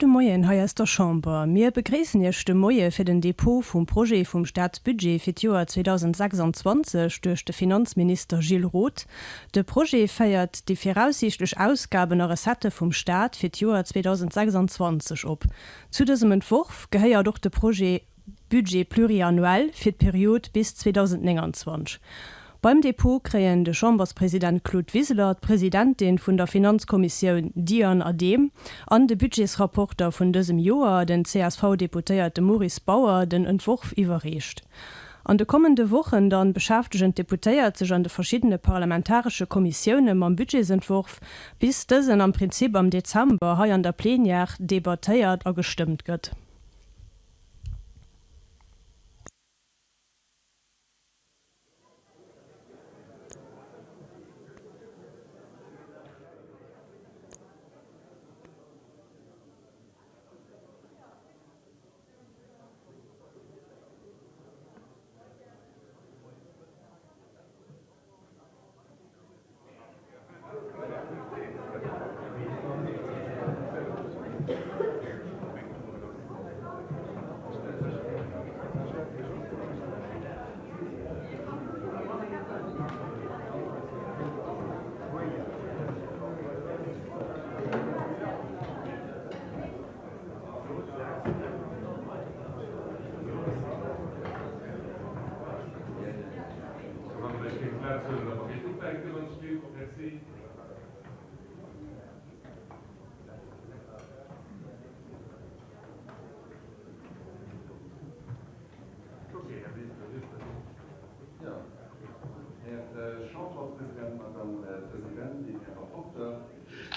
Gudde Moien hei aus der Chamber. Mir begréissen Iech de Moie fir den Dépôt vum Projet vum Staatsbudget fir d'Joer 2026 duerch de Finanzminister Gilles Roth. De Projet féiert déi viraussiichtlech Ausgaben a Recettë vum Staat fir d'Joer 2026 op. Zu dësem Entworf gehéiert och de Projet Budget pluriannuel fir d'Period bis 2029. Beim Dépôt kréien de Chamberspresident Claude Wiseler, d'Presidentin vun der Finanzkommissioun Diane Adehm an de Budgetsrapporter vun dësem Joer, den CSV-Deputéierte Maurice Bauer, den Entworf iwwerreecht. An de kommende Wochen dann beschäftegen d'Deputéiert sech an de verschiddene parlamentaresche Kommissioune mam Budgetsentworf, bis dësen am Prinzip am Dezember hei an der Plenière debattéiert a gestëmmt gëtt.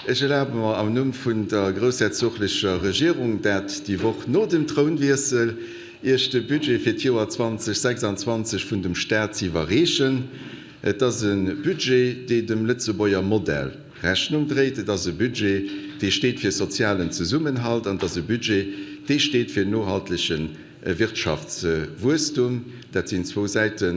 Ech erlabe mer am Numm vun der groussherzoglecher Regierung, dat déi Woch no dem Trounwiessel, Iech de Budget fir d'Joer 2026 vun dem Staat z'iwwerreechen. Et ass e Budget, dee dem Lëtzebuerger Modell Rechnung dréit. Et ass e Budget, dee steet fir sozialen Zesummenhalt an et ass e Budget, dee steet fir nohaltege Wirtschaftswuesstum. Dat sinn zwou Säite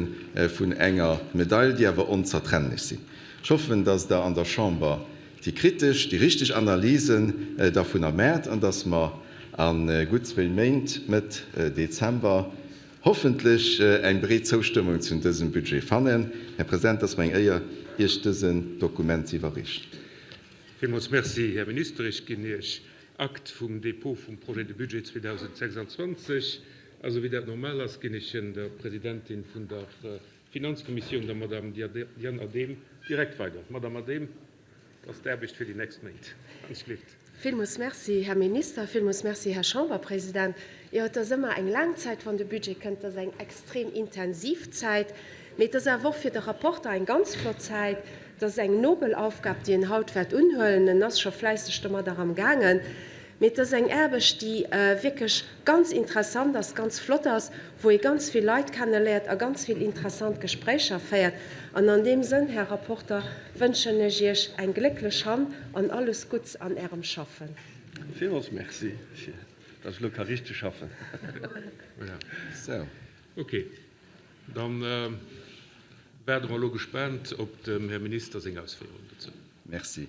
vun enger Medail, déi awer onzertrennlech sinn. Ech hoffen, dass Der an der Chamber déi kritesch, déi richteg Analysen dervunner maacht an dass mer a gutt zwéi Méint, Mëtt Dezember, hoffentlech eng breet Zoustëmmung zu dësem Budget fannen. Här President, et ass mer eng Éier, Iech dësen Dokument ze iwwerreechen. Villmools Merci, Här Minister. Ech ginn Iech Akt vum Dépôt vum Projet de budget 2026. A sou wéi dat normal ass, ginn ech en der Presidentin vun der Finanzkommissioun, der Madame Diane Adehm, direkt weider. Madame Adehm, et ass d'Aarbecht fir déi nächst Méint. Ganz gelift. Villmools Merci, Här Minister. Villmools Merci, Här Chamberpresident. Jo, et ass ëmmer eng laang Zäit, wann de Budget kënnt. Et ass eng extrem intensiv Zäit. Mee et ass awer och fir de Rapporter eng ganz flott Zäit. Et ass eng nobel Aufgab, déi en haut wäert unhuelen. En ass scho fläisseg domadder amgaangen. Mee et ass eng Aarbecht, déi wierklech ganz interessant ass, ganz flott ass, wou ee ganz vill Leit kenneléiert a ganz vill interessant Gespréicher féiert. An an deem Sënn, Här Rapporter, wënschen ech Iech eng glécklech Hand an alles Gutts an Ärem Schaffen. Villmools Merci, dass ech elo ka richteg schaffen. Voilà. Ok, dann waarde mer elo gespaant op dem Här Minister seng Ausféierungen dozou. Merci.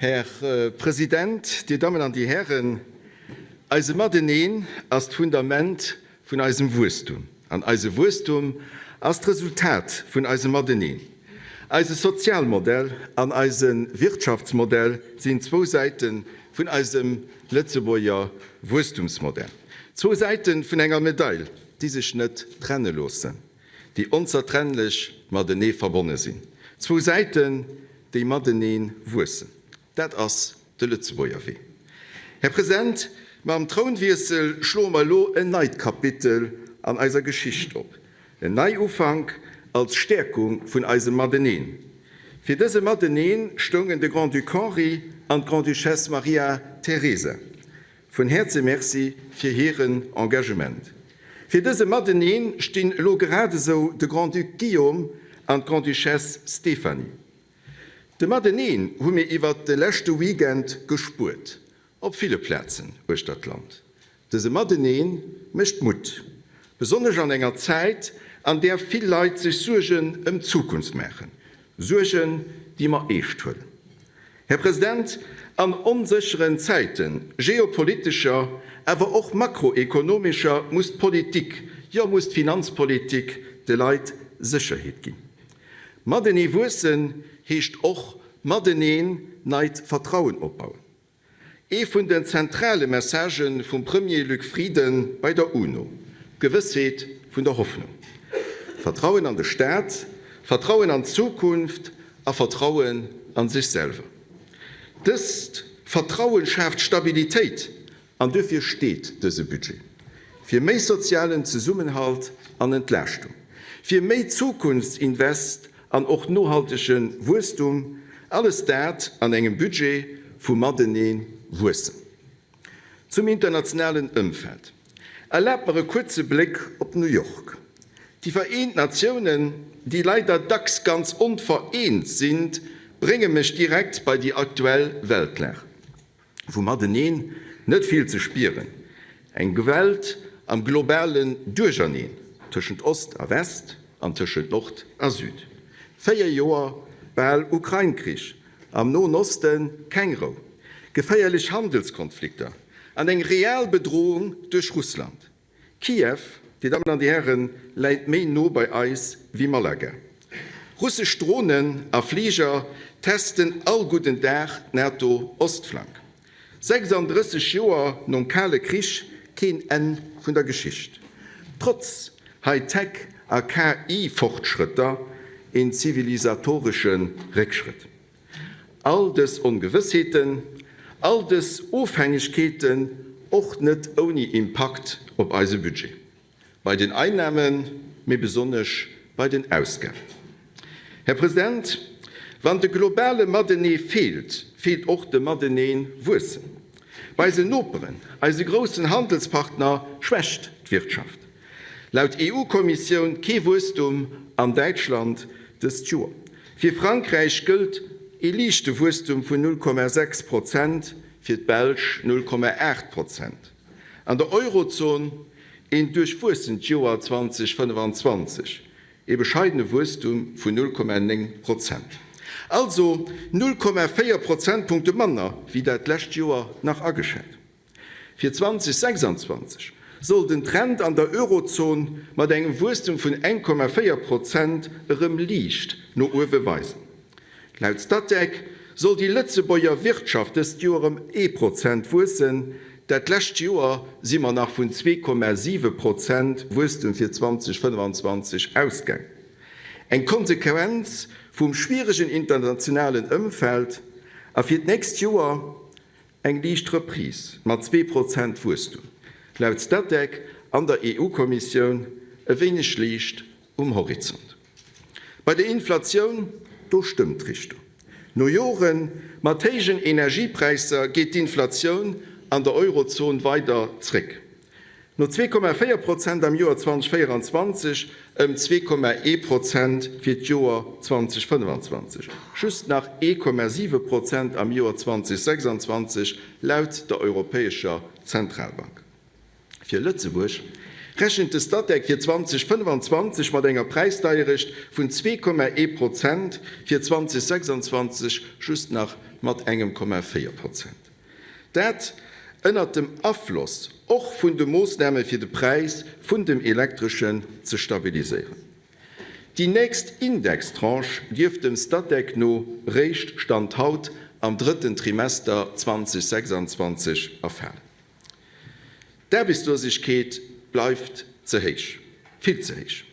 Här President, Dir Dammen an Dir Hären, eise Mateneen ass d'Fundament vun eisem Wuesstum. An eise Wuesstum ass d'Resultat vun eisem Mateneen. Eise Sozialmodell an eise Wirtschaftsmodell sinn zwou Säite. vun eisem Lëtzebuerger Wuesstumsmodell. Zwou Säite vun enger Medail, déi sech net trenne loossen, déi onzertrennlech matenee verbonne sinn. Zwou Säiten, déi matenee wuessen. Dat ass de Lëtzebuerger Wee. Här President, mam Trounwiessel schloe mer elo en neit Kapitel an eiser Geschicht op. En Neiufank als Stäerkung vun eisem Mateneen. Fir dëse Mateneen stoungen de Grand-Duc Henri an d'Grande-Duchesse Maria Teresa. Vun Häerze Merci fir hiren Engagement. Fir dëse Mateneen stinn elo grad esou de Grand-Duc Guillaume an d'Grande-Duchesse Stéphanie. De Mateneen hu mir iwwert de leschte Weekend gespuert, op ville Plazen uechter d'Land. Dëse Matenee mécht Mutt, besonnesch an enger Zäit, an där vill Leit sech Suergen ëm d'Zukunft maachen, Suergen, déi mer eescht huelen. Här President, an onsécheren Zäiten, geopolitescher, awer och makroekonomescher, muss d'Politik, jo muss d'Finanzpolitik de Leit Sécherheet ginn. Matenee wuessen heescht och mateneen neit Vertrauen opbauen. Ee vun den zentrale Messagë vum Premier Luc Frieden bei der UNO, d'Gewëssheet vun der Hoffnung. Vertrauen an de Staat, Vertrauen an d'Zukunft a Vertrauen a sech selwer. Dëst Vertrauen schaaft Stabilitéit an duerfir steet dëse Budget fir méi sozialen Zesummenhalt an Entlaaschtung, fir méi Zukunftsinvest an och nohaltege Wuesstum, alles dat an engem Budget vu matenee wuessen. Zum internationalen Ëmfeld. Erlaabt mer e kuerze Bléck op New York. Déi Vereent Natiounen, déi leider dacks ganz onvereent sinn, brénge mech direkt bei déi aktuell Weltlag. Vu mateneen net vill ze spieren, eng Welt am globalen Duercherneen tëschent Ost a West an tëschent Nord a Süd. 4 Joer bal Ukrain-Krich, am Noen Oste keng Rou, geféierlech Handelskonflikter an eng real Bedrohung duerch Russland. Kiew, Dir Dammen an Dir Hären, läit méi no bei eis wéi Malaga. Russesch Dronen a Fliger testen all gudden Dag d'NATO-Ostflank. 36 Joer nom Kale Krich, keen Enn vun der Geschicht. Trotz High-Tech a KI-Fortschrëtter een zivilisatoresche Réckschrëtt. All dës Ongewëssheeten, all dës Ofhängegkeeten och net ouni Impakt op eise Budget, bei den Einnahmen, mee besonnesch bei den Ausgaben. Här President, wann de globale Matenee feelt, feelt och de Matenee wuessen. Bei eisen Noperen, eise groussen Handelspartner, schwächt d'Wirtschaft. Laut EU-Kommissioun kee Wuesstum an Däitschland dëst Joer. Fir Frankräich gëllt ee liichte Wuesstum vun 0,6 Prozent, fir d'Belsch 0,8 Prozent. An der Eurozon een duerchwuessent Joer 2025, ee bescheidene Wuesstum vun 0,9 Prozent. Also 0,4 Prozentpunkte manner wéi dat d'lescht Joer nach ageschat. Fir 2026 soll den Trend an der Eurozon mat engem Wuesstum vun 1,4 Prozent erëm liicht no uewe weisen. Laut Statec soll déi Lëtzebuerger Wirtschaft dëst Joer ëm ee Prozent wuessen. Dat lescht Joer si mer nach vun 2,7 Prozent Wuesstum fir 2025 ausgaang. Eng Konsequenz vum schwieregen internationalen Ëmfeld a fir d'nächst Joer Eng liicht Reprise mat 2 Prozent Wuesstum, laut Statec an der EU-Kommissioun e wéineg Liicht um Horizont. Bei der Inflatioun, do stëmmt d'Richtung. No Jore mat héijen Energiepräisser geet d'Inflatioun an der Eurozon weider zréck. No 2,4 Prozent am Joer 2024 ëm 2,1 Prozent fir d'Joer 2025, just nach 1,7 Prozent am Joer 2026, laut der Europäescher Zentralbank. Fir Lëtzebuerg rechent de Statec fir 2025 mat enger Präisdeierecht vun 2,1 Prozent, fir 2026 just nach mat engem 0,4 Prozent. Dat ënnert dem Afloss och vun de Moossname fir de Präis vun dem Elektreschen ze stabiliséieren. Déi nächst Indextranche dierft dem Statec no réischt, Stand haut, am drëtten Trimester 2026 erfalen. D'Aarbechtslosegkeet bleift ze héich, vill ze héich.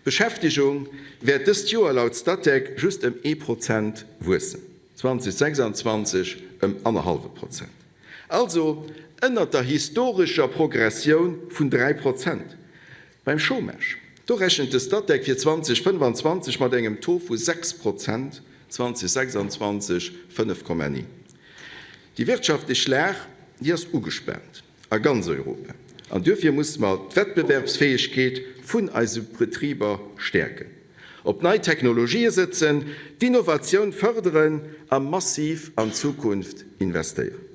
D'Beschäftegung wäert dëst Joer laut Statec just ëm ee Prozent wuessen, 2026 ëm annerhallwe Prozent. Also ënnert der historescher Progressioun vun 3 Prozent. Beim Chômage, do rechent de Statec fir 2025 mat engem Taux vu 6 Prozent, 2026 5,9. Déi wirtschaftlech Lag, déi ass ugespaant a ganz Europa an duerfir musse mer d'Wettbewerbsfäegkeet vun eise Betriber stäerken, op nei Technologië sëtzen, d'Innovatioun fërderen a massiv an d'Zukunft investéieren.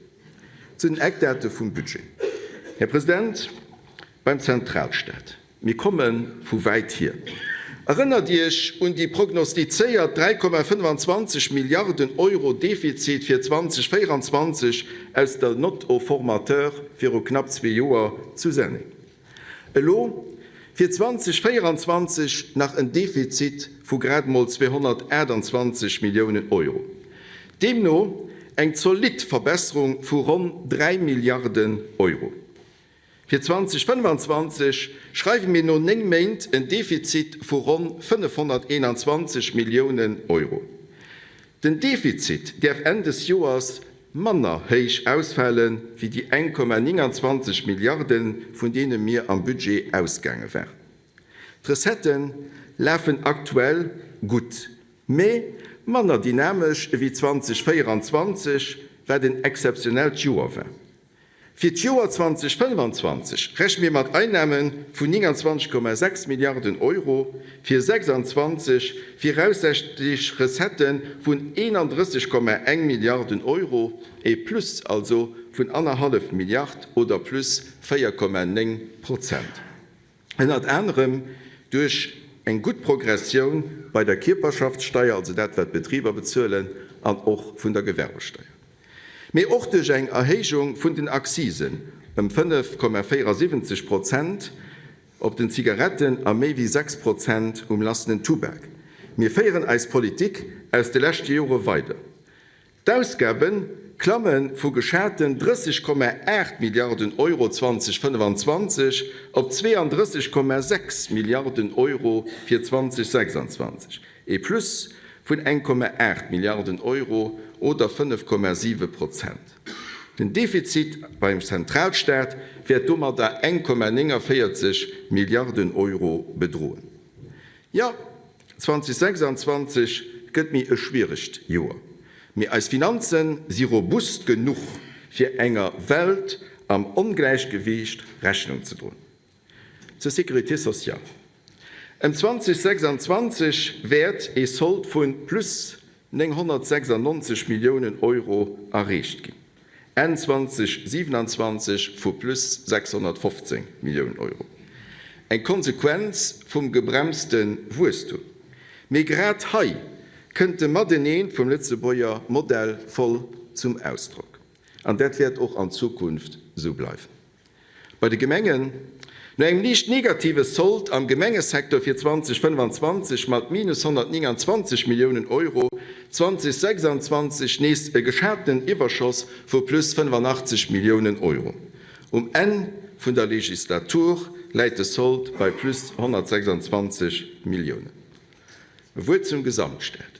Zu den Eckdate vum Budget, Här President, beim Zentralstaat. Mir komme vu wäit hier. Erënnert Iech un déi prognostizéiert 3,25 Milliarden Euro Defizit fir 2024 aus der Note aux formateurs viru knapp zwee Joer zu Senneng. Elo fir 2024 nach en Defizit vu grad emol 228 Milliounen Euro. Deemno eng zolidd Verbesserung vu ronn 3 Milliarden Euro. Fir 2025 schreiwe mir no 9 Méint en Defizit vu ronn 521 Milliounen Euro. Den Defizit däerf Enn des Joers manner héich ausfale wéi déi 1,29 Milliarden, vun deene mir am Budget ausgaange waren. D'Recettë lafen aktuell gutt, mä manner dynamesch ewéi 2024, wat en exzeptionellt Joer war. Fir d'Joer 2025 rechne mir mat Einnahme vun 29,6 Milliarden Euro, fir 26 viraussichtlech Recettë vun 31,1 Milliarden Euro, e Plus also vun annerhallef Milliard oder plus 4,9 Prozent. Ënnert anerem duerch eng gutt Progressioun bei der Kierperschaftssteier, also dat wat d'Betriber bezuelen, an och vun der Gewerbesteier, mee och duerch eng Erhéijung vun den Accisen ëm 5,74 Prozent op den Zigaretten a méi wéi 6 Prozent um lassenen Tubak. Mir féieren eis Politik aus de leschte Jore weider. D'Ausgabe klamme vu geschaten 30,8 Milliarden Euro 2025 op 32,6 Milliarden Euro fir 2026, ee Plus vun 1,8 Milliarden Euro oder 5,7 Prozent. Den Defizit beim Zentralstaat wäert domadder 1,49 Milliarden Euro bedroen. Jo, 2026 gëtt méi e schwieregt Joer, mee eis Finanze si robust genuch, fir enger Welt am Ongläichgewiicht Rechnung ze droen. Zur Sécurité sociale, Ëm 2026 wäert ee Sold vu plus 996 Milliounen Euro erreecht ginn. Enn 2027 vu plus 615 Milliounen Euro. Eng Konsequenz vum gebremste Wuesstum. Mee grad hei kënnt de Mateneen vum Lëtzebuerger Modell voll zum Ausdrock. An dat wäert och an Zukunft esou bleiwen. Bei de Gemengen, No engem liicht negative Sold am Gemengesecteur fir 2025 mat minus 129 Milliounen Euro, 2026 nees e geschatenen Iwwerschoss vu plus 85 Milliounen Euro. Um Enn vun der Legislatur läit de Sold bei plus 126 Milliounen. E Wuert zum Gesamtstaat.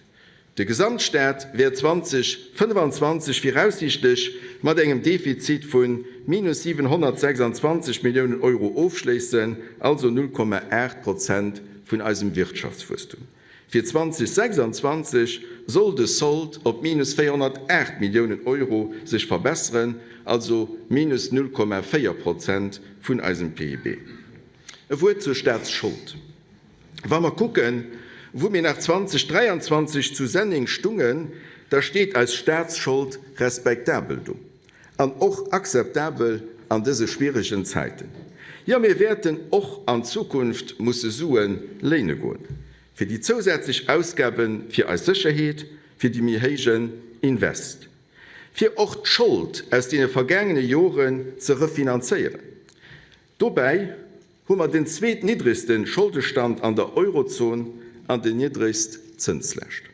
De Gesamtstaat wäert 2025 viraussiichtlech mat engem Defizit vu minus 726 Milliounen Euro ofschléissen, also 0,8 Prozent vun eisem Wirtschaftswuesstum. Fir 2026 soll de Sold op minus 408 Milliounen Euro sech verbesseren, also minus 0,4 Prozent vun eisem PIB. E Wuert zur Staatsschold. Wa mer kucken, wou mir nach 2023 zu Senneng stungen, da steet eis Staatsschold respektabel do an och akzeptabel an dëse schwieregen Zäiten. Jo, mir wäerten och an Zukunft musse Sue léine goen, fir déi zousätzlech Ausgabe fir eis Sécherheet, fir déi méi héijen Invest, fir och d'Schold aus deene vergaangene Joren ze refinanzéieren. Dobäi hu mer den zweetniddregste Scholdestand an der Eurozon an déi niddregst Zënslaascht.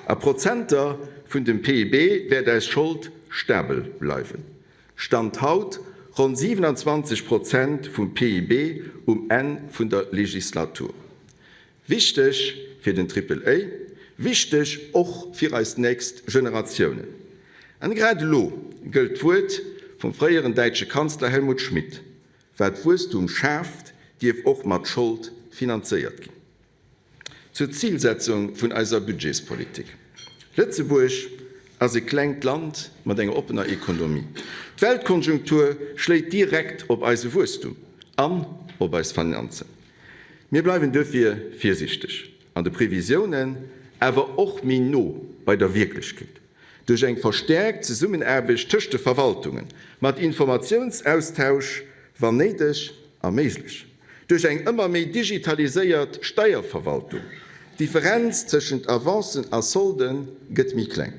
A Prozenter vun dem PIB wäert eis Schold stabel bleiwen. Stand haut ronn 27 Prozent vum PIB um Enn vun der Legislatur. Wichteg fir den Triple A, wichteg och fir eis nächst Generatiounen. An grad elo gëllt d'Wuert vum fréieren däitsche Kanzler Helmut Schmidt, Wat Wuesstum schaaft, dierf och mat Schold finanzéiert ginn. Zur Zilsetzung vun eiser Budgetspolitik. Lëtzebuerg ass e klengt Land mat enger oppener Ekonomie. D'Weltkonjunktur schléit direkt op eise Wuesstum an op eis Finanzen. Mir bleiwen duerfir virsichteg an de Previsiounen, awer och méi no bei der Wierklechkeet. Duerch eng verstäerkt Zesummenaarbecht tëscht de Verwaltungen, mat Informatiounsaustausch wann néideg a méiglech, duerch eng ëmmer méi digitaliséiert Steierverwaltung, d'Differenz tëschent Avancen a Solde gëtt méi kleng,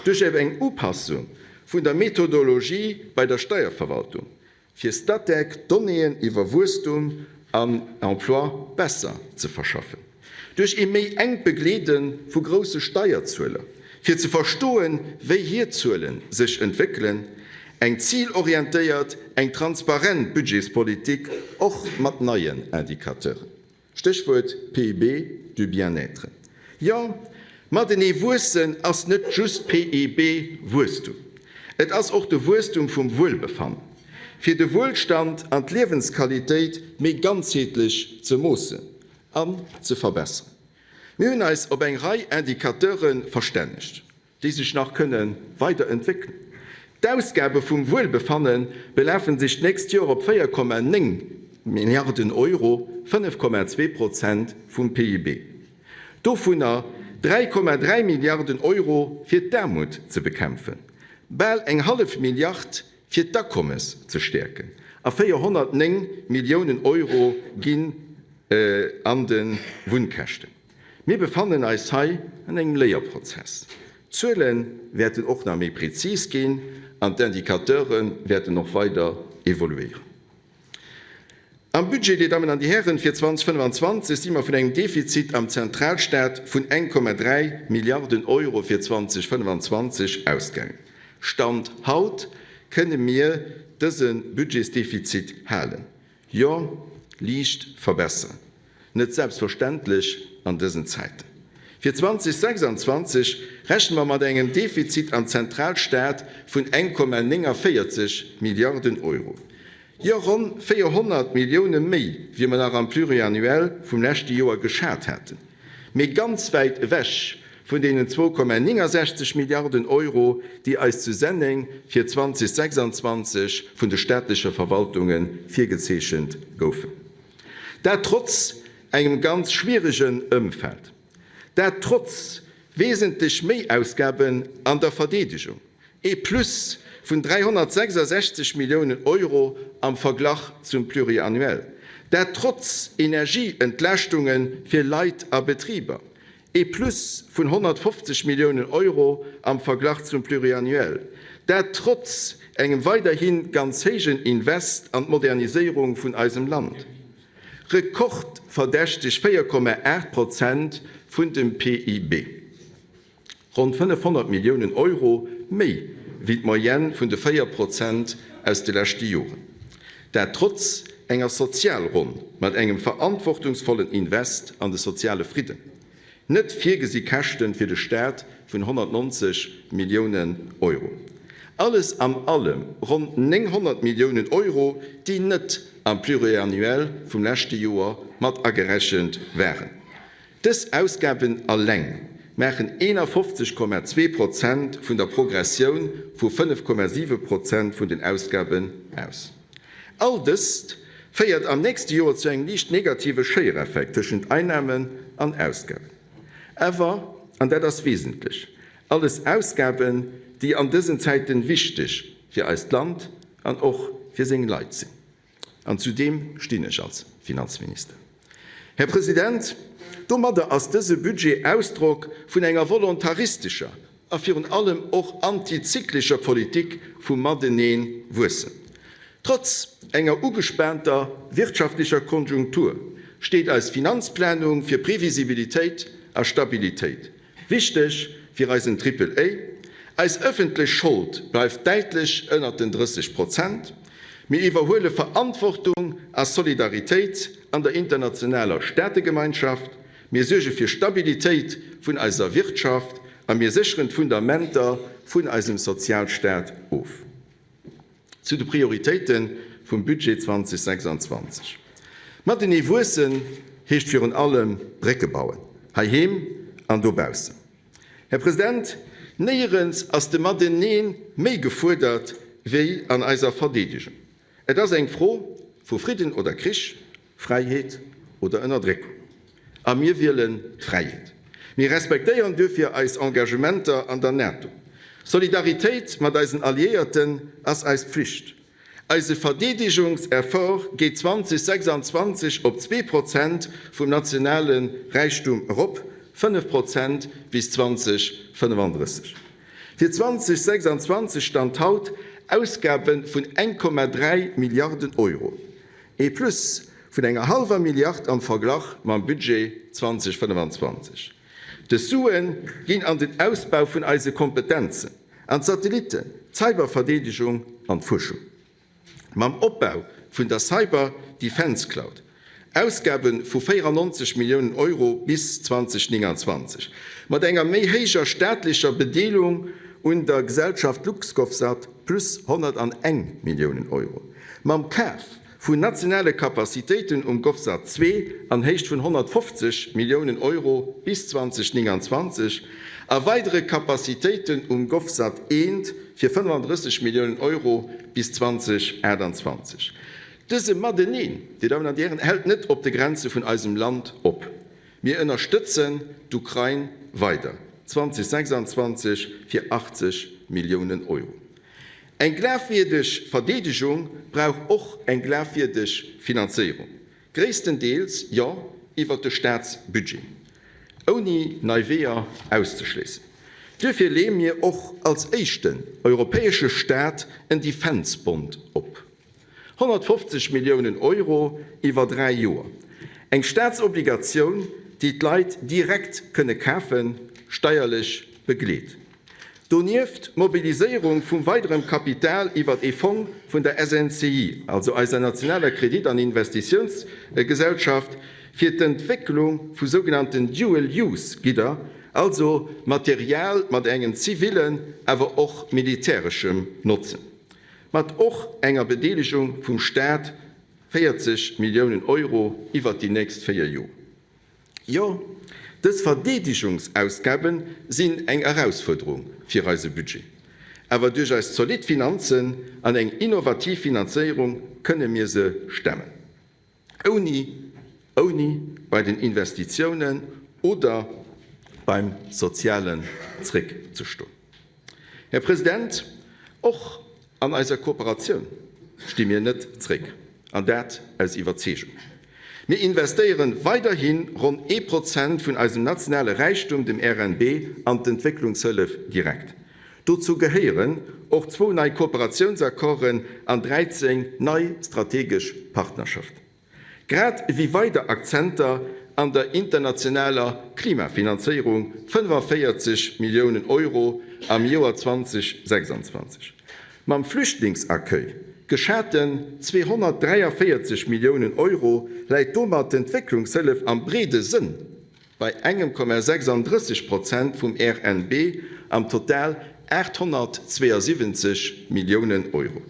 duerch eng Upassung vun der Methodologie bei der Steierverwaltung, fir Statec d'Donnéeën iwwer Wuesstum an Emploi besser ze verschaffen, duerch ee méi enkt Begleede vu grousse Steierzueler, fir ze verstoen, wéi hir Zuele sech entwéckelen, eng zilorientéiert, eng transparent Budgetspolitik, och mat neien Indicateuren. Stéchwuert PIB du bien-être. Jo, matenee wuessen ass net just PIB Wuesstum. Et ass och de Wuesstum vum Wuelbefannen. Fir de Wuelstand an d'Liewensqualitéit méi ganzheetlech ze moossen an ze verbesseren. Mir hunn eis op eng Rei Indicateure verstännegt. déi sech nach kënne weider entwéckelen. D'Ausgabe vum Wuelbefanne belafen sech d'nächst Joer op 4,9 Milliarden Euro, 5,2 Prozent vum PIB. Dovunner 3,3 Milliarden Euro fir d'Aarmut ze bekämpfen, bal eng hallef Milliard fir d'Akommes ze stäerken a 409 Milliounen Euro ginn an de Wunnkäschten. Mir befannen eis hei an engem Léierprozess. D'Zuele wäerten och nach méi prezis ginn an d'Indicateure wäerten och weider evoluéieren. Am Budget, Dir Dammen an Dir Hären, fir 2025 si mer vun engem Defizit am Zentralstaat vun 1,3 Milliarden Euro fir 2025 ausgaangen. Stand haut kënne mir dëse Budgetsdefizit halen. Jo, liicht verbesseren. Net selbstverständlech an dësen Zäiten. Fir 2026 rechne mer mat engem Defizit am Zentralstaat vun 1,49 Milliarden Euro. Jo, ronn 400 Millioune méi, wéi mer nach am Pluriannuel vum leschte Joer geschat haten. Mee ganz wäit ewech vun deenen 2,69 Milliarden Euro, déi eis zu Senneng fir 2026 vun de staatleche Verwaltunge virgezeechent goufen. Dat trotz engem ganz schwieregen Ëmfeld. Dat trotz wesentlech Méiausgaben an der Verdeedegung. Ee Plus vun 366 Milliounen Euro am Verglach zum Pluriannuel. Dat trotz Energieentlaaschtunge fir Leit a Betriber. Ee Plus vun 150 Milliounen Euro am Verglach zum Pluriannuel. Dat trotz engem weiderhi ganz héijen Invest an d'Moderniséierung vun eisem Land. Rekordverdächteg 4,8 Prozent vun dem PIB. Ronn 500 Milliounen Euro méi wéi d'Moyenne vun de 4 Prozent aus de leschte Joren. Dat trotz enger Sozialronn mat engem verantwortungsvollen Invest an de soziale Fridden. Net virgesi Käschte fir de Staat vun 190 Milliounen Euro. Alles am allem ronn 900 Milliounen Euro, déi net am Pluriannuel vum leschte Joer mat agerechent waren. Dës Ausgaben alleng maachen 51,2 Prozent vun der Progressioun vu 5,7 Prozent vun den Ausgaben aus. All dëst féiert am nächste Joer zu engem liicht negative Schéiereffekt tëschent Einnamen an Ausgaben. Awer, an dat ass wesentlech, alles Ausgaben, déi an dësen Zäiten wichteg fir eist Land an och fir seng Leit sinn. An zu deem stinn ech als Finanzminister. Här President, domadder ass dëse Budget Ausdrock vun enger volontaristescher a virun allem och antizyklescher Politik vum matenee wuessen. Trotz enger ugespaanter wirtschaftlecher Konjunktur steet eis Finanzplanung fir Previsibilitéit a Stabilitéit. Wichteg. fir eisen Triple A. Eis ëffentlech Schold bleift däitlech ënnert den 30 Prozent. Mir iwwerhuele Verantwortung a Solidaritéit an der internationaler Staategemeinschaft. Mir suerge fir Stabilitéit vun eiser Wirtschaft a mir sécheren d'Fundamenter vun eisem Sozialstaat of. Zu de Prioritéite vum Budget 2026. Matenee wuessen heescht virun allem Brécke bauen, heiheem an dobaussen. Här President, néierens ass de Matenee méi gefuerdert wéi an eiser Verdeedegung. Et ass eng Fro vu Fridden oder Krich, Fräiheet oder Ënnerdréckung. A mir wielen d'Fräiheet. Mir respektéieren duerfir eis Engagementer an der NATO. Solidaritéit mat eisen Alliéierten ass eis Pflicht. Eise Verdeedegungseffort geet 2026 op 2 Prozent vum nationale Räichtum erop, 5 Prozent bis 2035. Fir 2026 Stand haut Ausgabe vun 1,3 Milliarden Euro. Ee Plus vun enger hallwer Milliard am Verglach mam Budget 2025. Dës Sue ginn an den Ausbau vun eise Kompetenzen, an d'Satellitten, d'Cyberverdeedegung an d'Fuerschung. Mam Opbau vun der Cyber Defence Cloud, Ausgabe vu 94 Milliounen Euro bis 2029, mat enger méi héijer staatlecher Bedeelung un der Gesellschaft LuxGovSat, plus 101 Milliounen Euro, mam Kaf vun nationale Capacitéiten um GovSat 2 an Héicht vun 150 Milliounen Euro bis 2029 a weidere Capacitéiten um GovSat 1 fir 35 Milliounen Euro bis 2028. Dëse Mateneen, Dir Dammen an Dir Hären, hält net op de Grenze vun eisem Land op. Mir ënnerstëtzen d'Ukrain weider 2026 fir 80 Milliounen Euro. Eng glafwierdeg Verdeedegung brauch och eng glafwierdeg Finanzéierung, gréisstendeels, jo, iwwert de Staatsbudget, ouni nei Weeër auszeschléissen. Duerfir leeë mir och als éischten europäesche Staat en Defence Bond op. 150 Milliounen Euro iwwer 3 Joer. Eng Staatsobligatioun, déi d'Leit direkt kënne kafen, steierlech begleet. Donieft d'Mobiliséierung vum weiderem Kapital iwwert ee Fong vun der SNCI, also eiser nationaler Kredit an Investitiounsgesellschaft, fir d'Entwécklung vu sougenannten Dual-Use-Gidder, also Material mat engem zivillen, awer och militäreschem Notzen. Mat och enger Bedeelegung vum Staat, 40 Milliounen Euro iwwert déi nächst 4 Joer. Jo, dës Verdeedegungsausgabe sinn eng Erausfuerderung fir eise Budget. Awer duerch eis zolidd Finanzen an eng innovativ Finanzéierung kënne mir se stemmen. Ouni, ouni bei den Investitiounen oder beim Sozialen zréckzestoen. Här President, och an eiser Kooperatioun sti mir net zréck, an dat aus Iwwerzeegung. Mir investéieren weiderhi ronn ee Prozent vun eisem nationale Räichtum, dem RNB, an d'Entwécklungshëllef direkt. Dozou gehéieren och zwou nei Kooperatiounsaccorden an 13 nei strategesch Partnerschaften, grad ewéi weider Akzenter an der internationaler Klimafinanzéierung, 45 Milliounen Euro am Joer 2026. Mam Flüchtlingsaccueil, geschaten 243 Milliounen Euro, läit domat d'Entwécklungshëllef am breede Sënn bei engem Komma 36 Prozent vum RNB, am Total 872 Milliounen Euro.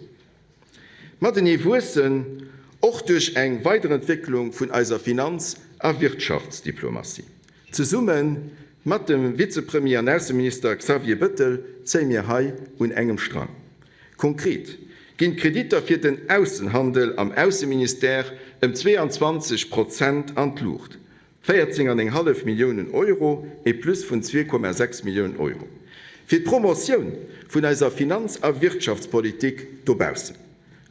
Matenee wuessen, och duerch eng Weiderentwécklung vun eiser Finanz a Wirtschaftsdiplomatie. Zesumme mat dem Vizepremier an Ausseminister Xavier Bëttel zéie mir hei un engem Strang. Konkret ginn d'Kreditter fir den Aussenhandel am Ausseministère ëm 22 Prozent an d'Luucht, 14 an eng hallef Milliounen Euro, e Plus vun 2,6 Milliounen Euro, fir d'Promotioun vun eiser Finanz a Wirtschaftspolitik dobaussen,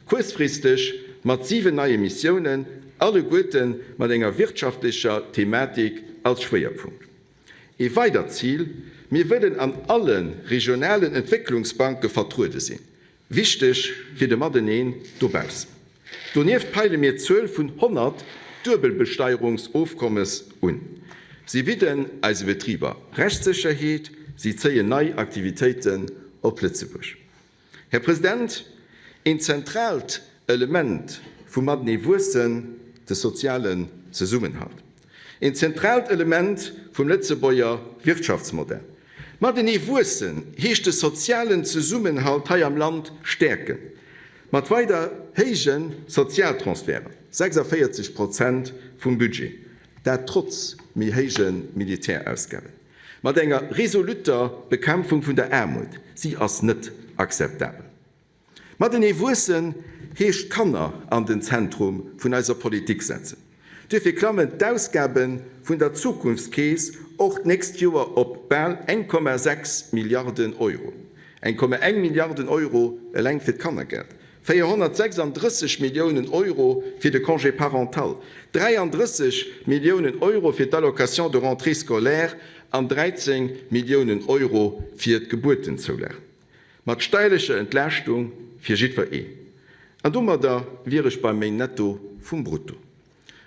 kuerzfristeg mat 7 neie Missiounen, alleguerte mat enger wirtschaftlecher Thematik als Schwéierpunkt. Ee weidert Zil, Mir wëllen an alle regionalen Entwécklungsbanke vertruede sinn. Wichteg fir de Mateneen dobaussen. Donieft peile mir d'Zuel vun 100 Duebelbesteierungsofkommes un. Si bidden eise Betriber Rechtssécherheet, Si zéien nei Aktivitéiten op Lëtzebuerg. Här President, een zentraalt Element vum Matenee wuessen, de sozialen Zesummenhalt. Een zentraalt Element vum Lëtzebuerger Wirtschaftsmodell. Matenee wuessen heescht de sozialen Zesummenhalt hei am Land stäerken, mat weider héije Sozialtransferten, 46 Prozent vum Budget, dat trotz méi héije Militärausgaben. Mat enger resolutter Bekämpfung vun der Aarmut, si ass net akzeptabel. Matenee wuessen heescht d'Kanner an den Zentrum vun eiser Politik setzen. Duerfir klammen d'Ausgabe vun der Zukunftskeess och d'nächst Joer op bal 1,6 Milliarden Euro, 1,1 Milliarden Euro eleng fir d'Kannergeld, 436 Milliounen Euro fir de Congé parental, 33 Milliounen Euro fir d'Allocation de rentrée scolaire an 13 Milliounen Euro fir d'Gebuertenzoulage, mat steierlecher Entlaaschtung fir jiddwer een. An domadder wier ech beim méi Netto vum Brutto.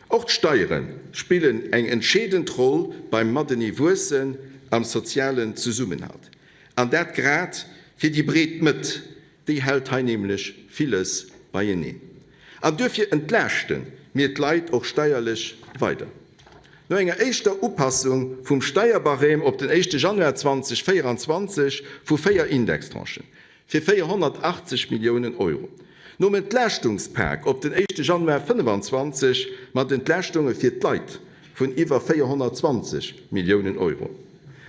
Och d'Steiere spillen eng entscheedend Roll beim matenee wuessen am sozialen Zesummenhalt. An dat grad fir déi breet Mëtt, déi hält hei nämlech villes beieneen. An duerfir entlaaschte mir d'Leit och steierlech weider. No enger éischter Upassung vum Steierbarème op den éischte Januar 2024 vu 4 Indextranchen, fir 480 Milliounen Euro. Nom Entlaaschtungs-Pak op den éischte Januar 25 mat Entlaaschtunge fir d'Leit vun iwwer 420 Milliounen Euro,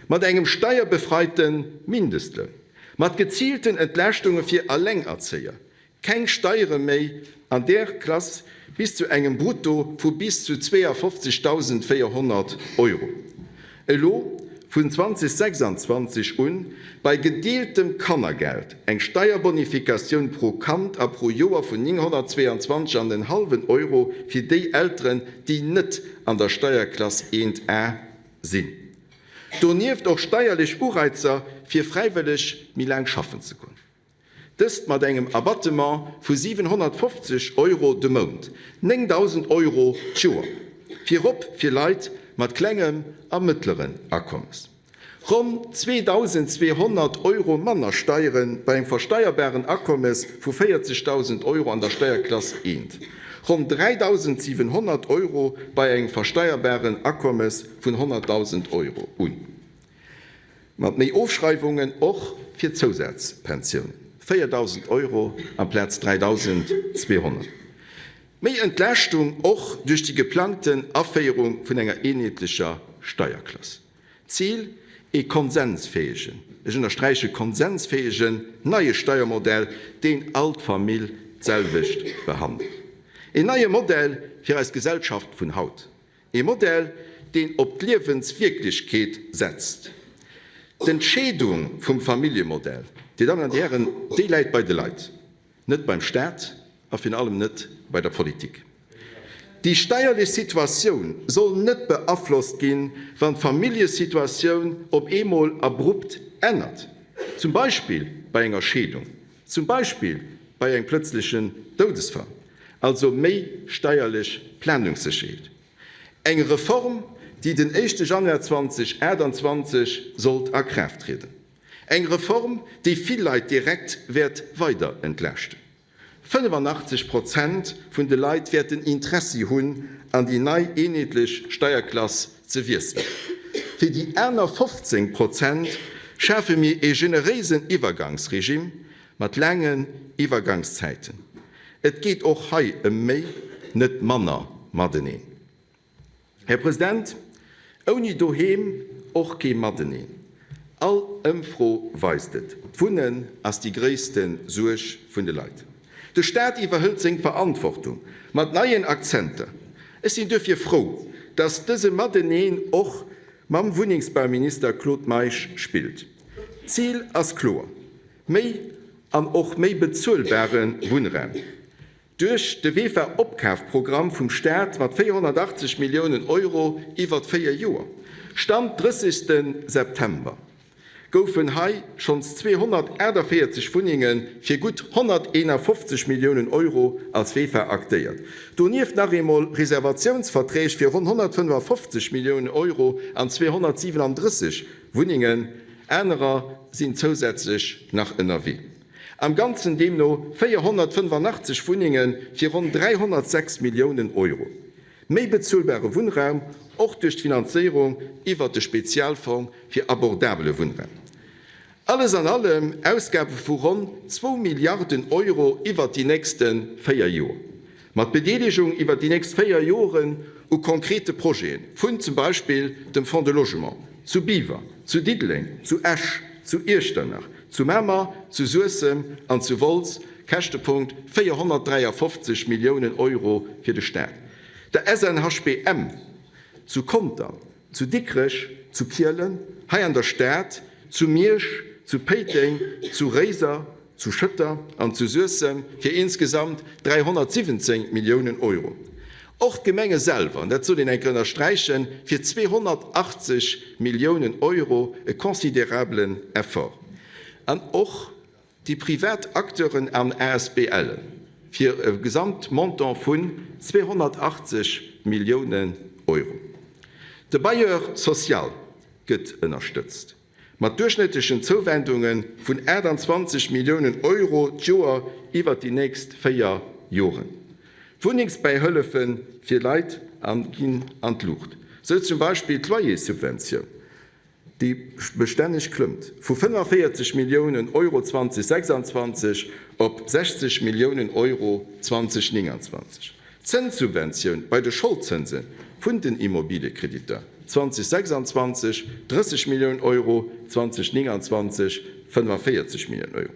mat engem steierbefreite Mindestloun, mat geziilten Entlaaschtunge fir Allengerzéier, Keng Steiere méi an där Klass bis zu engem Brutto vu bis zu 52.400 Euro. Elo vun 2026 un bei gedeeltem Kannergeld eng Steierbonifikatioun pro Kand a pro Joer vun 922 an en hallwen Euro fir déi Elteren, déi net an der Steierklass 1 A sinn. Donieft och steierlech Ureizer fir fräiwëlleg méi laang schaffen ze goen. Dëst mat engem Abattement vu 750 Euro de Mount, 9.000 Euro d'Joer, virop fir Leit mat klengem a mëttleren Akommes. Ronn 2.200 Euro manner Steiere bei engem versteierbaren Akommes vu 40.000 Euro an der Steierklass I, ronn 3.700 Euro bei engem versteierbaren Akommes vun 100.000 Euro un. Mat méi Ofschreiwungen och fir d'Zousazpensiounen, 4.000 Euro amplaz 3.200. Méi Entlaaschtung och duerch déi geplangten Aféierung vun enger eenheetlecher Steierklass. Zil, ee konsensfäegen, ech ënnersträiche konsensfäegen, neie Steiermodell, deen all d'Famill d'selwecht behandelt. Een neie Modell fir eis Gesellschaft vun haut. Ee Modell, deen op d'Liewenswierklechkeet setzt. D'Entscheedung vum Familljemodell, Dir Dammen an Dir Hären, déi läit bei de Leit, net beim Staat a virun allem net bei der Politik. Déi steierlech Situatioun soll net beaflosst ginn, wann d'Familljesituatioun op eemol abrupt ännert, zum Beispill bei enger Scheedung, zum Beispill bei engem plëtzlechen Doudesfall. Also méi steierlech Planungssécherheet. Eng Reform, déi den éischte Januar 2028 sollt a Kraaft trieden. Eng Reform, déi vill Leit direkt wäert weider entlaaschten. 85 Prozent vun de Leit wäerten Interessi hunn, an déi nei eenheetlech Steierklass ze wiesselen. Fir déi aner 15 Prozent schafe mir ee generéisen Iwwergangsregime mat laangen Iwwergangszäiten. Et geet och hei ëm méi, net manner Mateneen. Här President, ouni Doheem och kee Mateneen. All Ëmfro weist et, D'Wunnen ass déi gréisste Suerg vun de Leit. De Staat iwwerhëlt seng Verantwortung mat neien Akzenter. Ech sinn duerfir frou, dass dëse Mateneen och mam Wunnengsbauminister Claude Meisch spillt. D'Zil ass kloer, Méi an och méi bezuelbare Wunnraum. Duerch de VEFA-Opkafprogramm vum Staat mat 480 Milliounen Euro iwwert 4 Joer, Stand 30 September, goufen hei schonns 248 Wunnenge fir gutt 151 Milliounen Euro als VEFA aktéiert. Donieft nach eemol Reservatiounsverträg fir ronn 155 Milliounen Euro an 237 Wunnengen. Anerer sinn zousätzlech nach ënnerwee. Am Ganzen deemno 485 Wunnenge fir ronn 306 Milliounen Euro. Méi bezuelbare Wunnraum, och duerch d'Finanzéierung iwwert de Spezialfong fir abordabele Wunnraum. Alles an allem Ausgabe vu ronn zwou Milliarden Euro iwwert déi nächste 4 Joer. Mat Bedeelegung iwwert déi nächst 4 Joren u konkrete Projete vun zum Beispill dem Fonds de Logement zu Biwer, zu Diddeleng, zu Esch, zu Iechternach, zu Mamer, zu Suessem an zu Wolz, Käschtepunkt 453 Milliounen Euro fir de Staat, der SNHBM zu Contern, zu Dikrech, zu Kielen, hei an der Stad, zu Miersch, zu Péiteng, zu Réiser, zu Schëtter an zu Suessem fir insgesamt 317 Milliounen Euro. Och d'Gemenge selwer, an dat soll een eng Kéier ënnersträichen, fir 280 Milliounen Euro, e considerabelen Effort. An och déi privat Acteuren an ASBLen fir e Gesamtmontant vun 280 Milliounen Euro. De Bailleur social gëtt ënnerstëtzt mat duerchschnëttlechen Zouwendunge vun 28 Milliounen Euro d'Joer iwwert déi nächst 4 Joren. D'Wunnengsbäihëllefe fir Leit ginn an d'Luucht, sou zum Beispill d'Loyerssubventioun. déi bestänneg klëmmt, vu 45 Milliounen Euro 2026 op 60 Milliounen Euro 2029. D'Zënssubventioun bei de Scholdzënse vun den Immobiliekreditter, 2026 30 Milliounen Euro, 2029 45 Milliounen Euro.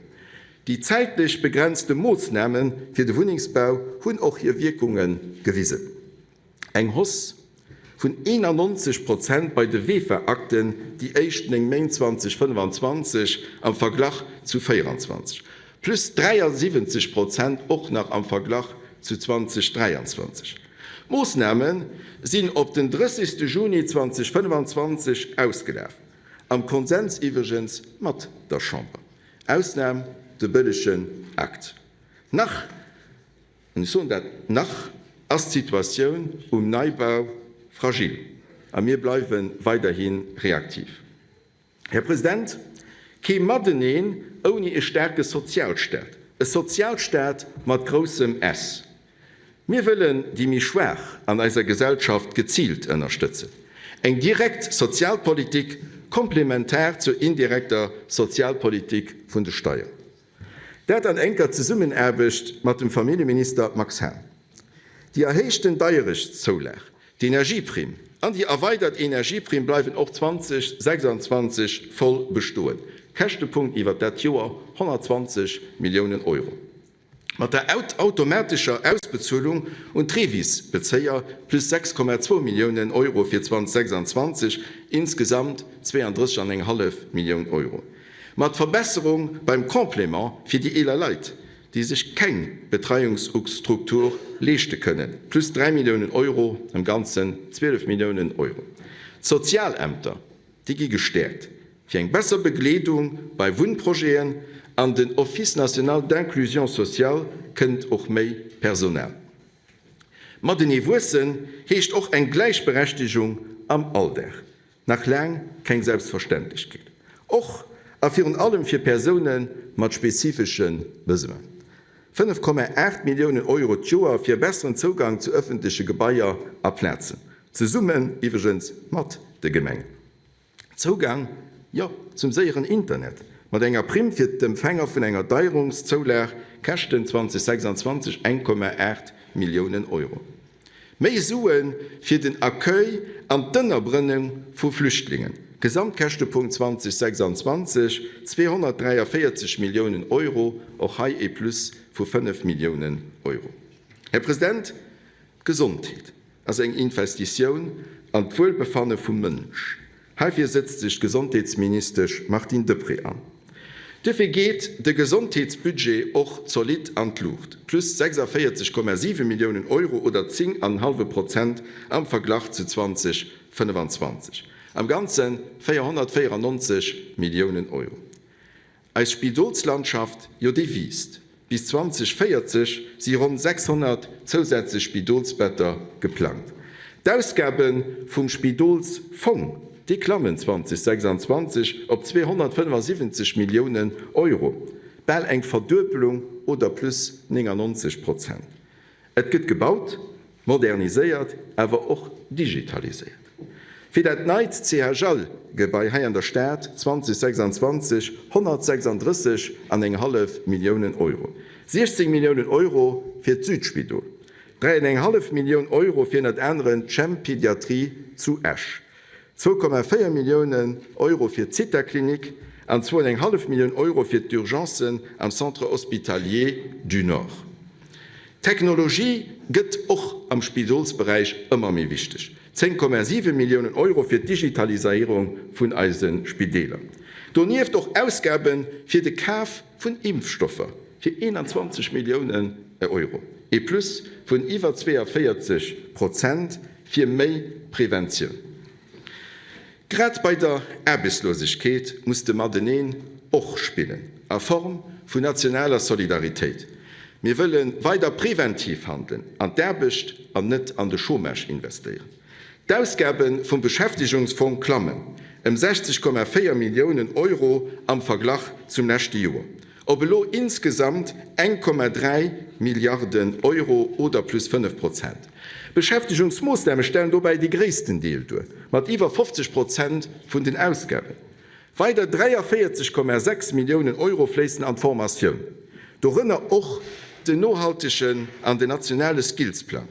Déi zäitlech begrenzte Moossname fir de Wunnengsbau hunn och hir Wierkunge gewisen. Eng Hausse vun 91 Prozent bei de VEFA-Akten déi éischt 9 Méint 2025 am Verglach zu 24, plus 73 Prozent och nach am Verglach zu 2023. D'Moossname sinn op den 30 Juni 2025 ausgelaf, am Konsens iwwregens mat der Chamber. Ausnam de bëllegen Akt. Nach An ech soen dat, nach ass d'Situatioun um Neibau fragil a mir bleiwe weiderhi reaktiv. Här President, kee Mateneen ouni e staarke Sozialstaat, e Sozialstaat mat groussem S. Mir wëllen déi méi Schwaach an eiser Gesellschaft geziilt ënnerstëtzen. Eng direkt Sozialpolitik, komplementar zur indirekter Sozialpolitik vun de Steieren. Dat an enker Zesummenaarbecht mat dem Familljeminister Max Hahn. Déi erhéichten Deierechtszoulag, d'Energieprimm an déi erweidert Energieprimm bleiwen och 2026 voll bestoen. Käschtepunkt iwwert dat Joer, 120 Milliounen Euro. Mat der automatescher Ausbezuelung un d'REVIS-Bezéier plus 6,2 Milliounen Euro fir 2026, insgesamt 32,5 Millioun Euro. Mat Verbesserung beim Complément fir déi eeler Leit, déi sech keng Betreiungsstruktur leeschte kënnen, plus 3 Milliounen Euro, am Ganzen 12 Milliounen Euro. D'Sozialämter, déi gi gestäerkt fir eng besser Begleedung bei Wunnprojeten an den Office national d'inclusion sociale kënnt och méi Personal. Matenee wuessen heescht och eng Gläichberechtegung am Alldag. Nach laang keng Selbstverständlechkeet, och a virun allem fir Persoune mat spezifesche Besoinen. 5,8 Milliounen Euro d'Joer fir e besseren Zougang zu ëffentleche Gebaier a Plazen, zesummen iwwregens mat de Gemengen. Zougang, jo, zum séieren Internet, mat enger Primm fir d'Empfänger vun enger Deierungszoulag, Käschten 2026 1,8 Milliounen Euro. Méi Sue fir den Accueil an d'Ënnerbrënnung vu Flüchtlingen, Gesamtkäschtepunkt 2026, 243 Milliounen Euro, och hei ee Plus vu 5 Milliounen Euro. Här President, d'Gesondheet ass eng Investitioun an d'Wuelbefanne vum Mënsch. Heifir sëtzt sech d'Gesondheetsministesch Martine Deprez an. Duerfir geet de Gesondheetsbudget och zolidd an d'Luucht, plus 46,7 Milliounen Euro oder 10 an hallwe Prozent am Verglach zu 2025. Am Ganze 494 Milliounen Euro. Eis Spidolslandschaft, jo déi wiisst. Bis 2040 si ronn 600 zousätzlech Spidolsbetter geplangt. D'Ausgabe vum Spidolsfong, Déi klammen 2026 op 275 Milliounen Euro, bal eng Verduebelung oder plus 99 Prozent. Et gëtt gebaut, moderniséiert, awer och digitaliséiert. Fir dat neit CHL-Gebai hei an der Stad 2026 136 an eng hallef Milliounen Euro, 16 Milliounen Euro fir d'Südspidol, 3 an eng hallef Millioun Euro fir ënnert aneren d'Chem-Pediatrie zu Esch, 2,4 Milliounen Euro fir d'Zithaklinik an zwou an eng hallef Millioun Euro fir d'Urgencen am Centre hospitalier du Nord. D'Technologie gëtt och am Spidolsberäich ëmmer méi wichteg. 10,7 Milliounen Euro fir d'Digitaliséierung vun eise Spideeler. Donieft och Ausgabe fir de Kaf vun Impfstoffer fir 21 Milliounen Euro, ee Plus vun iwwer 42 Prozent fir méi Preventioun. Grad bei der Aarbechtslosegkeet muss de Mateneen och spillen, a Form vun nationaler Solidaritéit. Mir wëlle weider preventiv handelen, an d'Aarbecht an net an de Chômage investéieren. D'Ausgabe vum Beschäftegungsfong klammen ëm 60,4 Milliounen Euro am Verglach zum leschte Joer. Op elo insgesamt 1,3 Milliarden Euro oder plus 5 Prozent. Beschäftegungsmoossname stellen dobäi dee gréissten Deel duer, mat iwwer 50 Prozent vun den Ausgaben. Weider 43,6 Milliounen Euro fléissen an d'Formatioun, dorënner och den nohaltegen an den nationale Skillsplang.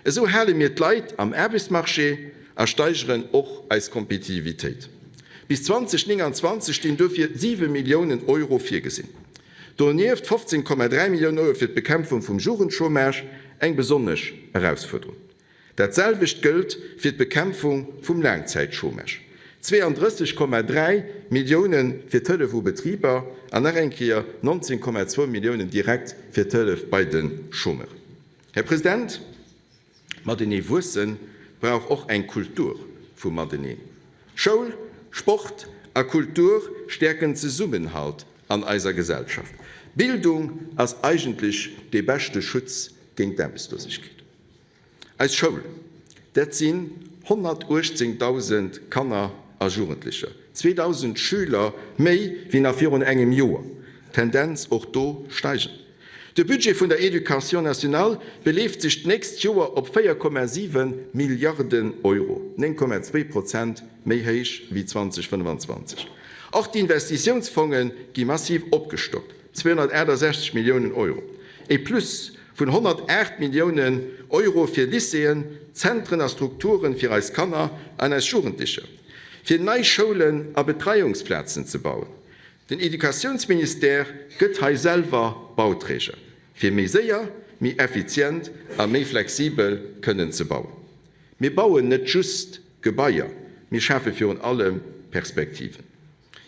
Esou hale mir d'Leit am Aarbechtsmarché a steigeren och eis Kompetitivitéit. Bis 2029 stinn dofir 7 Milliounen Euro virgesinn. Donieft 15,3 Milliounen Euro fir d'Bekämpfung vum Jugendchômage, eng besonnesch Erausfuerderung. Dat selwecht gëllt fir d'Bekämpfung vum Laangzäitchômage, 32,3 Millioune fir d'Hëllef u Betriber an nach eng Kéier 19,2 Milliounen direkt fir d'Hëllef bei de Chômeuren. Här President, matenee wuesse brauch och eng Kultur vum Mateneen. Schoul, Sport a Kultur stäerken Zesummenhalt an eiser Gesellschaft. Bildung ass eigentlech dee beschte Schutz géint d'Aarbechtslosegkeet. Eis Schoul, dat sinn 118.000 Kanner a Jugendlecher, 2.000 Schüler méi wéi nach virun engem Joer, Tendenz och do steigend. De Budget vun der Education nationale beleeft sech d'nächst Joer op 4,7 Milliarden Euro, 9,2 Prozent méi héich wéi 2025. Och d'Investitiounsfonge gi massiv opgestockt, 268 Milliounen Euro, e Plus vun 108 Milliounen Euro fir Lycéeën, Zentren a Strukture fir eis Kanner an eis Jugendlecher, fir nei Schoulen a Betreiungsplazen ze bauen. Den Educatiounsministère gëtt hei selwer Bauträger, fir méi séier, méi effizient a méi flexibel kënnen ze bauen. Mir bauen net just Gebaier, mir schafe virun allem Perspektiven.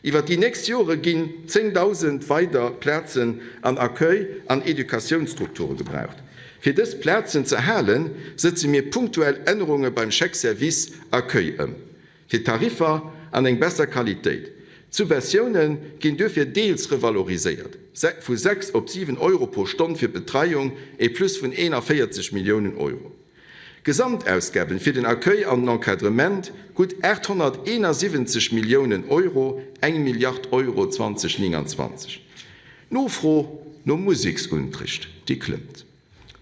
Iwwer déi nächst Jore ginn 10.000 weider Plazen an Accueil an Educatiounsstrukture gebraucht. Fir dës Plazen ze erhalen, sëtze mir punktuell Ännerunge beim Chèque service accueil ëm. Fir d'Tariffer an eng besser Qualitéit. D'Subventioune ginn duerfir deels revaloriséiert, vu 6 op 7 Euro pro Stonn fir d'Betreiung, e Plus vun 41 Milliounen Euro. Gesamtausgaben fir den Accueil an den Encadrement, gutt 871 Milliounen Euro, eng Milliard Euro 2029. D'Nofro no Museksuntricht, déi klëmmt.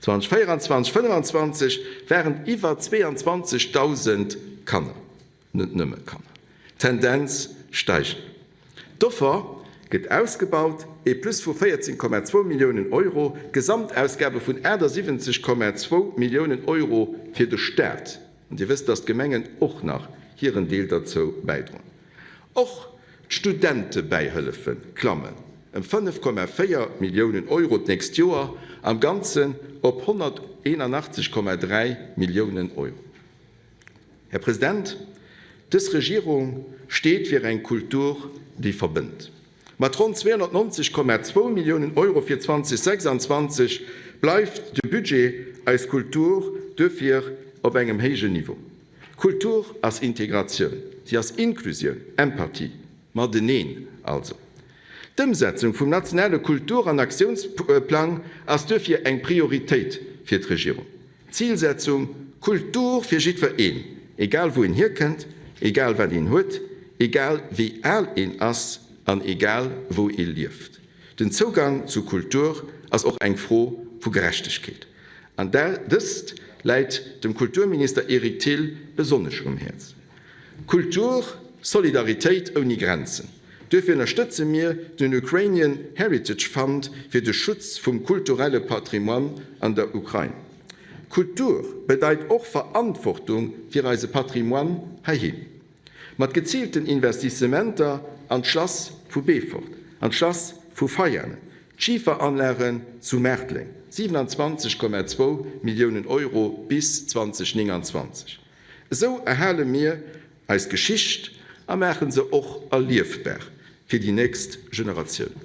2024, 25 waren et iwwer 22.000 Kanner, net nëmme Kanner, Tendenz steigend. D'Offer gëtt ausgebaut, ee Plus vu 14,2 Milliounen Euro, Gesamtausgabe vun 78,2 Milliounen Euro fir de Staat. An Dir wësst, dass d'Gemengen och nach hiren Deel derzou bäidroen. Och d'Studentebäihëllefe klammen ëm 5,4 Milliounen Euro d'nächst Joer, am Ganzen op 181,3 Milliounen Euro. Här President, dës Regierung steet fir eng Kultur, déi verbënnt. Mat ronn 290,2 Milliounen Euro fir 2026 bleift de Budget eis Kultur duerfir op engem héijen Niveau. Kultur ass Integratioun, si ass Inklusioun, Empathie, mateneen also. D'Ëmsetzung vum nationale Kultur an Aktiounsplang ass duerfir eng Prioritéit fir d'Regierung. D'Zilsetzung, Kultur fir jiddwer een, egal wou en hierkënnt, Egal wat een huet, egal wéi al een ass an egal wou ee lieft. Den Zougang zu Kultur ass och eng Fro vu Gerechtegkeet. An dëst läit dem Kulturminister Eric Thill besonnesch um Häerz. Kultur, Solidaritéit ouni Grenzen. Duerfir ënnerstëtze mir den Ukrainian Heritage Fund fir de Schutz vum kulturelle Patrimoine an der Ukrain. Kultur bedeit och Verantwortung fir eise Patrimoine heiheem. Mat geziilten Investissementer an d'Schlass vu Beefort, an d'Schlass vu Veianen, d'Schiferanlagen zu Maartleng, 27,2 Milliounen Euro bis 2029. Esou erhale mir eis Geschicht a maache se och erliefbar fir déi nächst Generatiounen.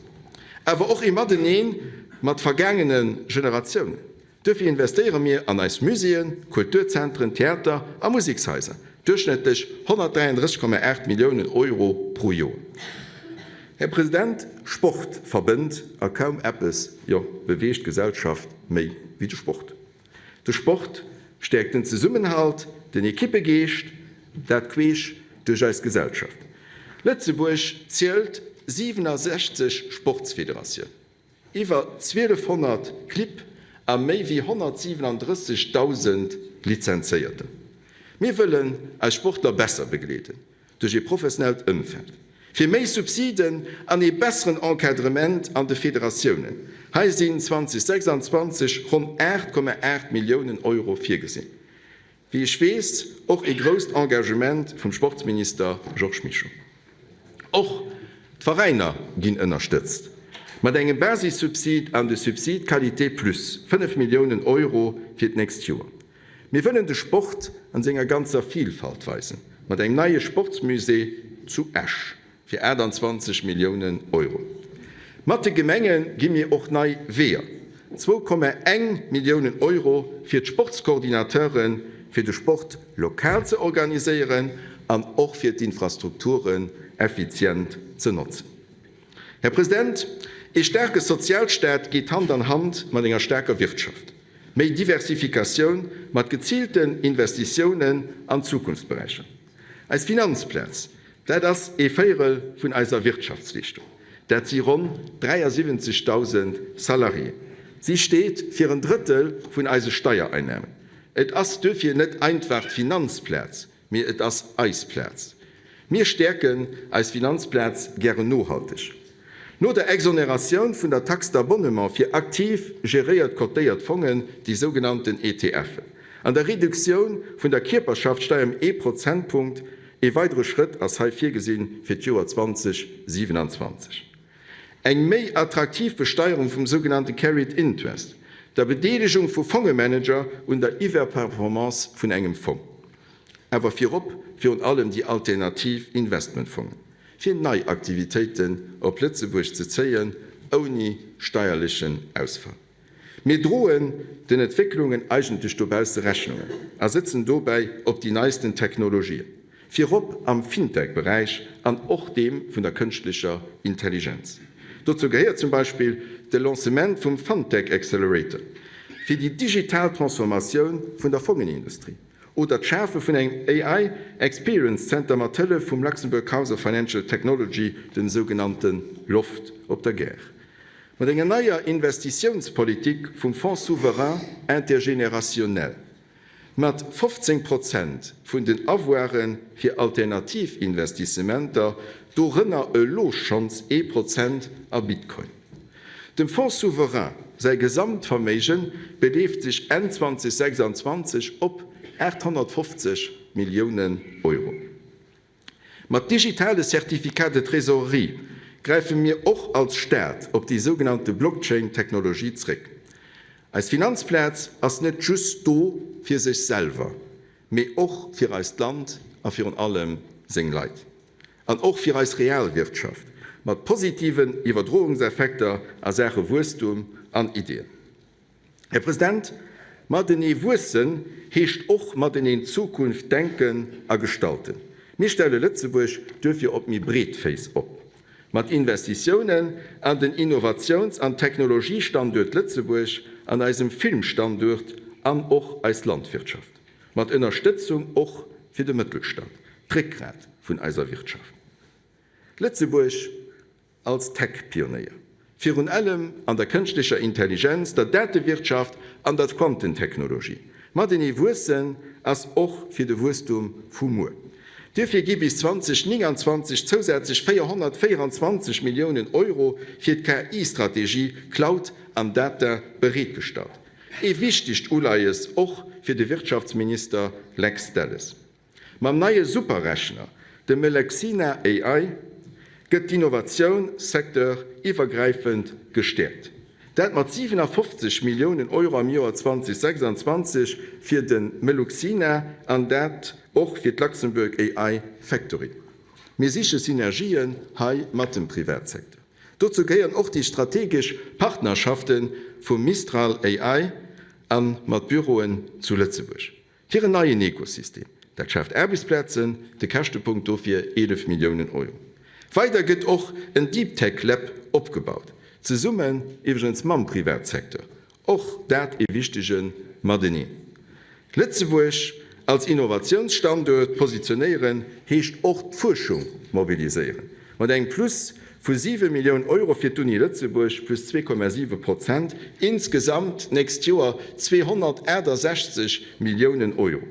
Awer och ee Matenee mat vergaangene Generatiounen. Duerfir investéiere mir an eis Muséeën, Kulturzentren, Theater a Musekshaiser duerchschnëttlech 133,8 Milliounen Euro pro Joer. Här President, Sport verbënnt a kaum eppes, jo, beweegt d'Gesellschaft méi wéi de Sport. De Sport stäerkt den Zesummenhalt, den Ekippegeescht, dat queesch duerch eis Gesellschaft. Lëtzebuerg zielt 67 Sportsfederatiounen, iwwer 1.200 Clibb a méi wéi 137.000 Lizenzéierten. Mir wëllen eis Sportler besser begleeden. duerch ee professionellt Ëmfeld, fir méi Subsiden an ee besseren Encadrement an de Federatiounen. Hei sinn 2026 ronn 8,8 Milliounen Euro virgesinn. Wéi ech weess, och ee grousst Engagement vum Sportsminister Georges Mischo. Och d'Veräiner ginn ënnerstëtzt mat engem Basissubsid an de Subside Qualité plus, 5 Milliounen Euro fir d'nächst Joer. Mir wëllen de Sport an senger ganzer Vielfalt weisen, mat engem neie Sportsmusée zu Esch fir 28 Milliounen Euro. Mat de Gemenge gi mir och nei Weeër, 2,1 Milliounen Euro fir d'Sportscoordinateuren, fir de Sport lokal ze organiséieren an och fir d'Infrastrukturen effizient ze notzen. Här President, ee staarke Sozialstaat geet Hand an Hand mat enger staarker Wirtschaft. Méi Diversifikatioun mat geziilten Investitiounen an Zukunftsberäicher. Eis Finanzplaz, dat ass ee Véierel vun eiser Wirtschaftsleeschtung. Dat si ronn 73.000 Salariéen. Si steet fir en Drëttel vun eise Steiereinnamen. Et ass duerfir net einfach d'Finanzplaz, Mee et ass eis Plaz. Mir stäerken eis Finanzplaz gären nohalteg. No der Exoneratioun vun der Taxe d'abonnement fir aktiv geréiert kotéiert Fongen, déi sougenannten ETFen, an der Reduktioun vun der Kierperschaftssteier ëm ee Prozentpunkt, ee weidere Schrëtt ass hei virgesinn fir d'Joer 2027. Eng méi attraktiv Besteierung vum sougenannte Carried Interest, der Bedeelegung vu Fongemanager un der Iwwerperformance vun engem Fong, awer virop virun allem déi alternativ Investmentfongen, fir nei Aktivitéiten op Lëtzebuerg ze zéien, ouni steierlechen Ausfall. Mir droen den Entwécklungen eigentlech dobausse Rechnungen a sëtzen dobäi op déi neisten Technologien, virop am Fintech-Beräich an och deem vun der kënschtlecher Intelligenz. Dozou gehéiert zum Beispill de Lancement vum Funtech Accelerator fir déi digital Transformatioun vun der Fongenindustrie oder d'Schafe vun engem AI Experience Center mat Hëllef vum Luxembourg House of Financial Technology, dem sougenannte Loft op der Gare. Mat enger neier Investitiounspolitik vum Fonds souverain intergénérationnel, mat 15 Prozent vun den Avoiren fir alternativ Investissementer, dorënner elo schonns ee Prozent a Bitcoin. Dem Fonds souverain säi Gesamtverméige beleeft sech Enn 2026 op 850 Milliounen Euro. Mat digitale Certificats de trésorerie gräife mir och als Staat op déi sougenannte Blockchain-Technologie zréck. Eis Finanzplaz ass net just do fir sech selwer, mee och fir eist Land a virun allem seng Leit. An och fir eis Realwirtschaft, mat positiven Iwwerdroungseffekter a Saache Wuesstum an Iddien. Här President, matenee wuessen heescht och mateneen d'Zukunft denken a gestalten. Mir stelle Lëtzebuerg duerfir op méi breet Féiss op. Mat Investitiounen an den Innovatiouns an Technologiestanduert Lëtzebuerg, an eisem Filmstanduert an och eis Landwirtschaft. Mat Ënnerstëtzung och fir de Mëttelstand. D'Réckgrat vun eiser Wirtschaft. Lëtzebuerg als Tech-Pionéier, virun allem an der kënschtlecher Intelligenz, der Datewirtschaft an der Quantentechnologie. Matenee wuessen ass och fir de Wuesstum vu muer. Duerfir gi bis 2029 zousätzlech 424 Milliounen Euro fir d'KI-Strategie Cloud an Data bereetgestallt. Ee wichtegt Uleies och fir de Wirtschaftsminister Lex Delles. Mam neie Superrechner, dem Melexina AI, gëtt d'Innovatioun Secteur iwwergräifend gestäerkt. Dat mat 57 Milliounen Euro am Joer 2026 fir de Meluxina an dat och fir d'Luxembourg AI Factory. Mir siche Synergien hei mat dem Privatsecteur. Dozou gehéieren och déi strategesch Partnerschafte vu Mistral AI a mat Büroen zu Lëtzebuerg. Fir en neien Ekosystem. Dat schaaft Aarbechtsplazen, de Käschtepunkt dofir 11 Milliounen Euro. Weider gëtt och en Deep Tech Lab opgebaut, zesummen iwwregens mam Privatsecteur. Och dat ee wichtege Mateneen. Lëtzebuerg als Innovatiounsstanduert positionéieren, heescht och d'Fuerschung mobiliséieren. Mat engem Plus vu 7 Milliounen Euro fir d'Uni Lëtzebuerg, plus 2,7 Prozent, insgesamt d'nächst Joer 268 Milliounen Euro.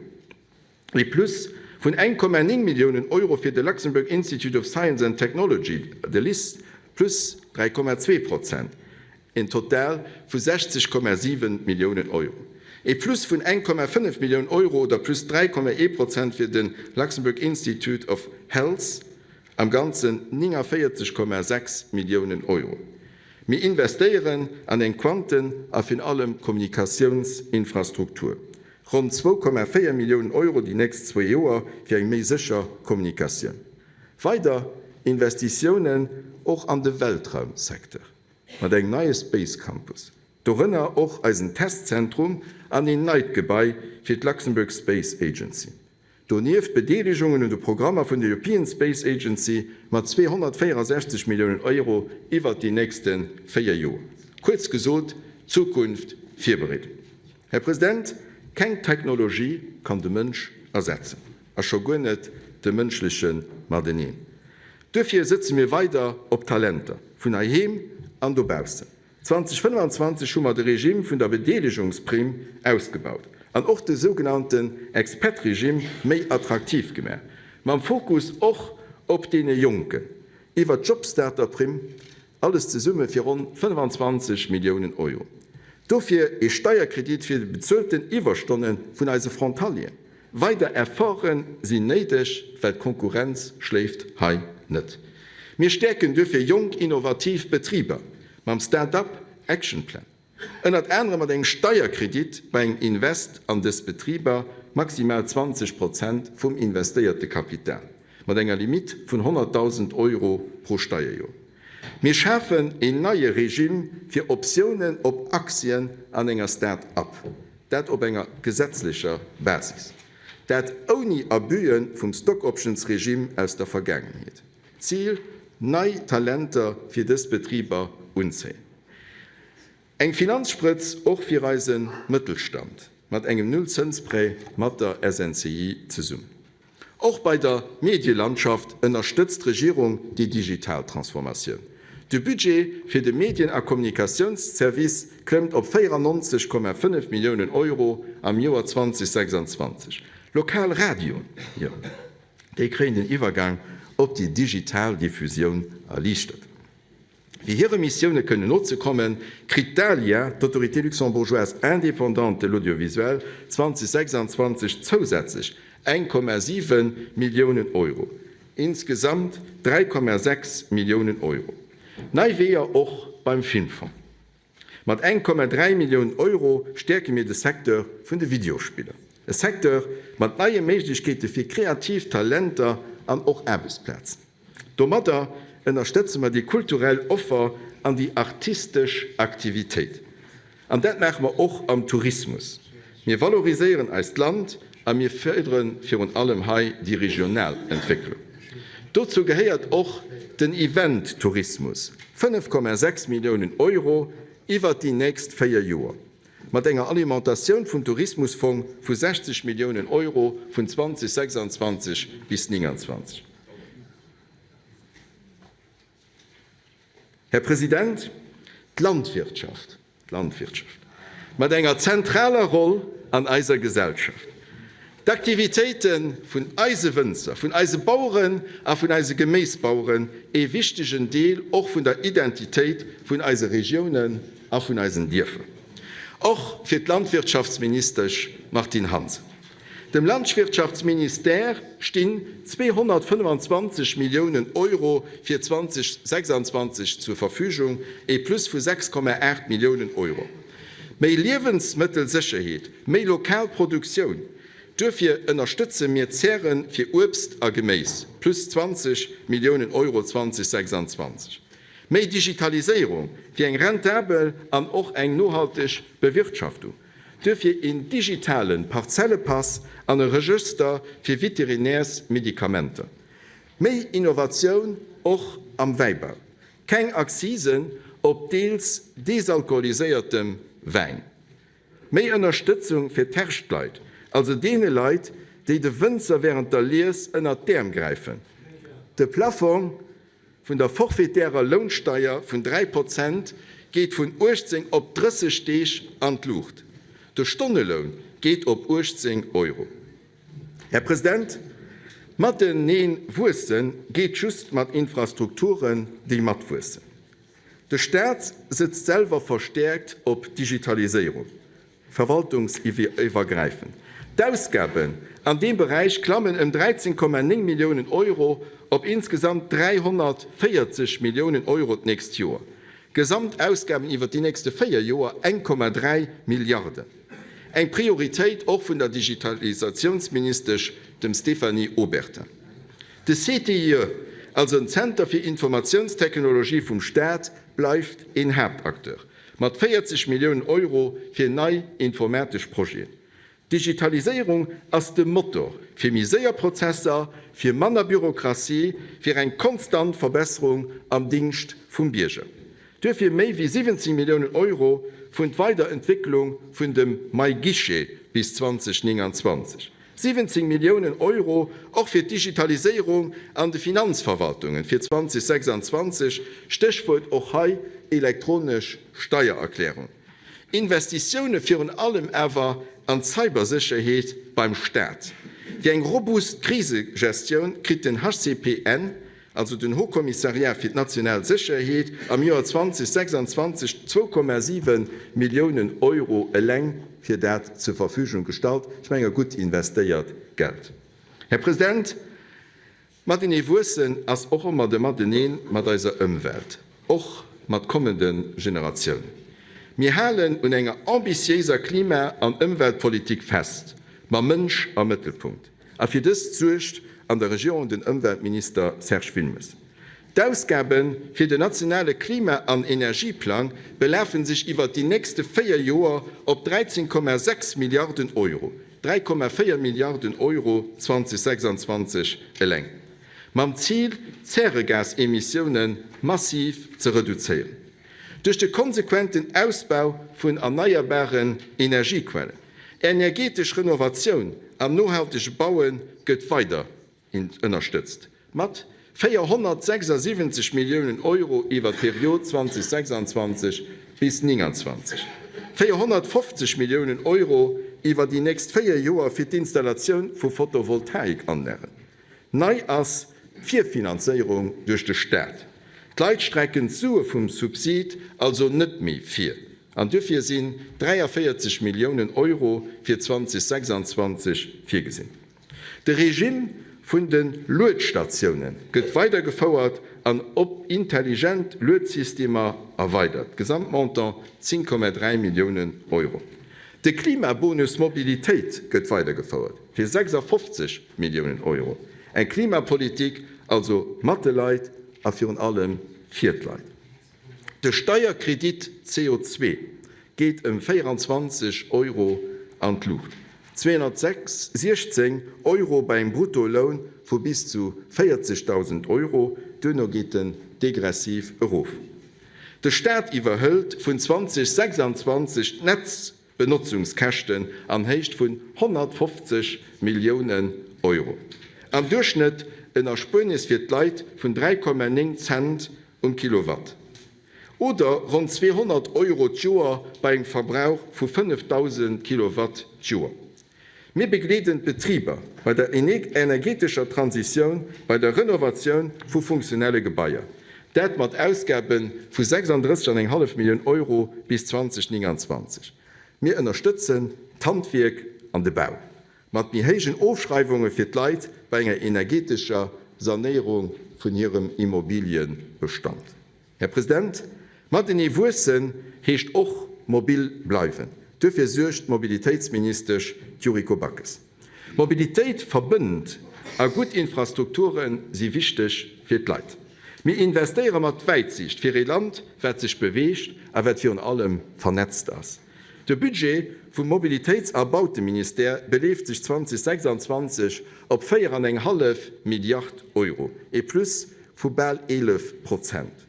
E Plus vun 1,9 Milliounen Euro fir de Luxembourg Institute of Science and Technology, de LIST, plus 3,2 Prozent, en Total vu 60,7 Milliounen Euro. E Plus vun 1,5 Millioun Euro oder plus 3,1 Prozent fir de Luxembourg Institute of Health, Am Ganzen 49,6 Milliounen Euro. Mir investéieren an eng Quanten a virun allem Kommunikatiounsinfrastruktur. Ronn 2,4 Milliounen Euro déi nächst zwee Joer fir eng méi sécher Kommunikatioun. Weider Investitiounen och an de Weltraumsecteur mat engem neie Space Campus, dorënner och eisen Testzentrum an een neit Gebai fir d'Luxembourg Space Agency. Donieft Bedeelegungen un de Programmer vun der European Space Agency mat 264 Milliounen Euro iwwert déi nächste 4 Joer. Kuerz gesot, d'Zukunft virbereeden. Här President, keng Technologie kann de Mënsch ersetzen, a scho guer net de mënschleche Mateneen. Duerfir sëtze mir weider op Talenter, vun heiheem an dobaussen. 2025 hu mer de Regime vun der Bedeelegungsprimm ausgebaut an och de sougenannten Expertregime méi attraktiv gemaach, mam Fokus och op deene Jonken, iwwert d'Jobstarterprimm, alles zesumme fir ronn 25 Milliounen Euro. Dofir ee Steierkredit fir déi bezuelten Iwwerstonne vun eise Frontalieren. Weider Efforte sinn néideg, well d'Konkurrenz schléift hei net. Mir stäerken duerfir jonk innovativ Betriber mam Start-up Action Plan, ënnert anerem mat engem Steierkredit bei engem Invest an dës Betriber, maximal 20 Prozent vum investéierte Kapital, mat enger Limitt vun 100.000 Euro pro Steierjoer. Mir schafen een neie Regime fir Optiounen op Aktien an enger Start-up. Dat op enger gesetzlecher Basis. Dat ouni Abüe vum Stock-Options-Regime aus der Vergaangenheet. Zil, nei Talenter fir dës Betriber unzéien. Eng Finanzsprëtz och fir eise Mëttelstand, mat engem Null-Zëns-Prêt mat der SNCI zesummen. Och bei der Medielandschaft ënnerstëtzt d'Regierung déi digital Transformatioun. De Budget fir de Medien a Kommunikatiounsservice klëmmt op 94,5 Milliounen Euro am Joer 2026. Lokal Radioen, jo, déi kréien den Iwwergang op déi digital Diffusioun erliichtert. Fir hire Missioune kënnen nozekommen, kritt d'ALIA, d'Autorité luxembourgeoise indépendante de l'audiovisuel, 2026 zousätzlech 1,7 Milliounen Euro, insgesamt 3,6 Milliounen Euro. Nei Weeër och beim Filmfong. Mat 1,3 Milliounen Euro stäerke mir de Secteur vun de Videospiller, e Secteur mat neie Méiglechkeete fir kreativ Talenter an och Aarbechtsplazen. Domadder ënnerstëtze mer déi kulturell Offer an déi artistesch Aktivitéit. An dat maache mer och am Tourismus. Mir valoriséieren eist Land a mir férdere virun allem hei déi regional Entwécklung. Dozou gehéiert och den Event-Tourismus, 5,6 Milliounen Euro iwwert déi nächst 4 Joer. mat enger Alimentatioun vum Tourismusfong vu 60 Milliounen Euro vun 2026 bis 29. Här President, d'Landwirtschaft, d'Landwirtschaft mat enger zentraler Roll an eiser Gesellschaft, d'Aktivitéite vun eise Wënzer, vun eise Baueren a vun eise Geméisbaueren, ee wichtegen Deel och vun der Identitéit vun eise Regiounen a vun eisen Dierfer. Och fir d'Landwirtschaftsministesch Martine Hansen. Dem Landwirtschaftsministère stinn 225 Milliounen Euro fir 2026 zur Verfügung, ee Plus vu 6,8 Milliounen Euro. Méi Liewensmëttelsécherheet, méi lokal Produktioun, duerfir ënnerstëtze mir d'Zäre fir Uebst a Geméis, plus 20 Milliounen Euro 2026. Méi Digitaliséierung fir eng rentabel an och eng nohalteg Bewirtschaftung. Duerfir een digitale Parzellepass an e Regëster fir Veterinärsmedikamenter. Méi Innovatioun och am Wäibau. Keng Accisen op deels desalkoholiséiertem Wäin. Méi Ënnerstëtzung fir d'Herrschtleit, also deene Leit, déi de Wënzer wärend der Lies ënnert d'Äerm gräifen. De Plafong vun der forfaitärer Lounsteier vun 3 Prozent geet vun 18 op 30 Deeg an d'Luucht. De Stonneloun geet op 18 Euro. Här President, matenee wuesse geet just mat Infrastrukturen, déi matwuessen. De Staat sëtzt selwer verstäerkt op Digitaliséierung. Verwaltungsiwwergräifend. D'Ausgaben an deem Beräich klammen ëm 13,9 Milliounen Euro op insgesamt 340 Milliounen Euro d'nächst Joer. Gesamtausgaben iwwer déi nächste 4 Joer 1,3 Milliarden. Eng Prioritéit och vun der Digitalisatiounsministesch, dem Stéphanie Obertin. De CTIE, also den Zenter fir Informatiounstechnologie vum Staat, bleift een Haaptacteur. Mat 40 Milliounen Euro fir nei informatesch Projeten. D'Digitaliséierung ass de Motor fir méi séier Prozesser, fir manner Bürokratie, fir eng konstant Verbesserung am Dingscht vum Bierger. Duerfir méi wéi 17 Milliounen Euro vun d'Weiderentwécklung vun dem MyGuichet bis 2029. 17 Milliounen Euro och fir d'Digitaliséierung an de Finanzverwaltungen fir 2026, Stéchwuert och hei elektronesch Steiererklärung. Investitioune virun allem awer an d'Cybersécherheet beim Staat. Fir eng robust Krisegestioun kritt den HCPN, also den Haut Commissariat fir d'national Sécherheet, am Joer 2026 2,7 Milliounen Euro eleng fir dat zur Verfügung gestallt. Ech menge gutt investéiert Geld. Här President, matenee wuessen ass och ëmmer de Matenee mat eiser Ëmwelt, och mat kommende Generatiounen. Mir halen un enger ambitiéiser Klima an Ëmweltpolitik fest, mam Mënsch am Mëttelpunkt. A fir dëst suergt an der Regierung den Ëmweltminister Serge Wilmes. D'Ausgabe fir den nationale Klima an Energieplang belafe sech iwwert déi nächste 4 Joer op 13,6 Milliarden Euro, 3,4 Milliarden Euro 2026 eleng, mam Zil, d'Zäregasemissioune massiv ze reduzéieren. Duerch de konsequenten Ausbau vun erneierbaren Energiequellen, energetesch Renovatioun an nohaltege Baue gëtt weider ënnerstëtzt mat 476 Milliounen Euro iwwer d'Period 2026 bis 29, 450 Milliounen Euro iwwer déi nächst 4 Joer fir d'Installatioun vu Photovoltaikanlagen. Nei ass d'Virfinanzéierung duerch de Staat. D'Leit strecken d'Sue vum Subsid also net méi vir. An duerfir sinn 43 Milliounen Euro fir 2026 virgesinn. De Regime vun de Luedstatioune gëtt weidergefouert an op intelligent Luedsystemer erweidert, Gesamtmontant 10,3 Milliounen Euro. De Klimabonus Mobilitéit gëtt weidergefouert fir 56 Milliounen Euro. Eng Klimapolitik also mat de Leit a virun allem fir d'Leit. De Steierkredit CO2 geet ëm 24 Euro an d'Luucht, 216 Euro bei engem Bruttoloun vu bis zu 40.000 Euro, duerno geet en degressiv erof. De Staat iwwerhëlt vun 2026 d'Netz. Benotzungskäschten an Héicht vun 150 Milliounen Euro. Am Duerchschnëtt en Erspuernis fir d'Leit vun 3,9 Cent um Kilowatt oder ronn 200 Euro d'Joer bei engem Verbrauch vu 5.000 Kilowatt d'Joer. Mir begleeden d'Betriber bei der energetescher Transitioun, bei der Renovatioun vu funktionelle Gebaier. Dat mat Ausgabe vu 36,5 Millioun Euro bis 2029. Mir ënnerstëtzen d'Handwierk an de Bau mat méi héijen Ofschreiwunge fir d'Leit bei enger energetescher Sanéierung vun hirem Immobiliëbestand. Här President, matenee wuessen heescht och mobil bleiwen. Duerfir suergt d'Mobilitéitsministesch, d'Yuriko Backes. Mobilitéit verbënnt a gutt Infrastrukture si wichteg fir d'Leit. Mir investéiere mat Wäitsiicht fir ee Land, wat sech beweegt a wat virun allem vernetzt ass. De Budget vum Mobilitéits a Bauteministère beleeft sech 2026 op 4 an eng hallef Milliard Euro, ee Plus vu bal 11 Prozent.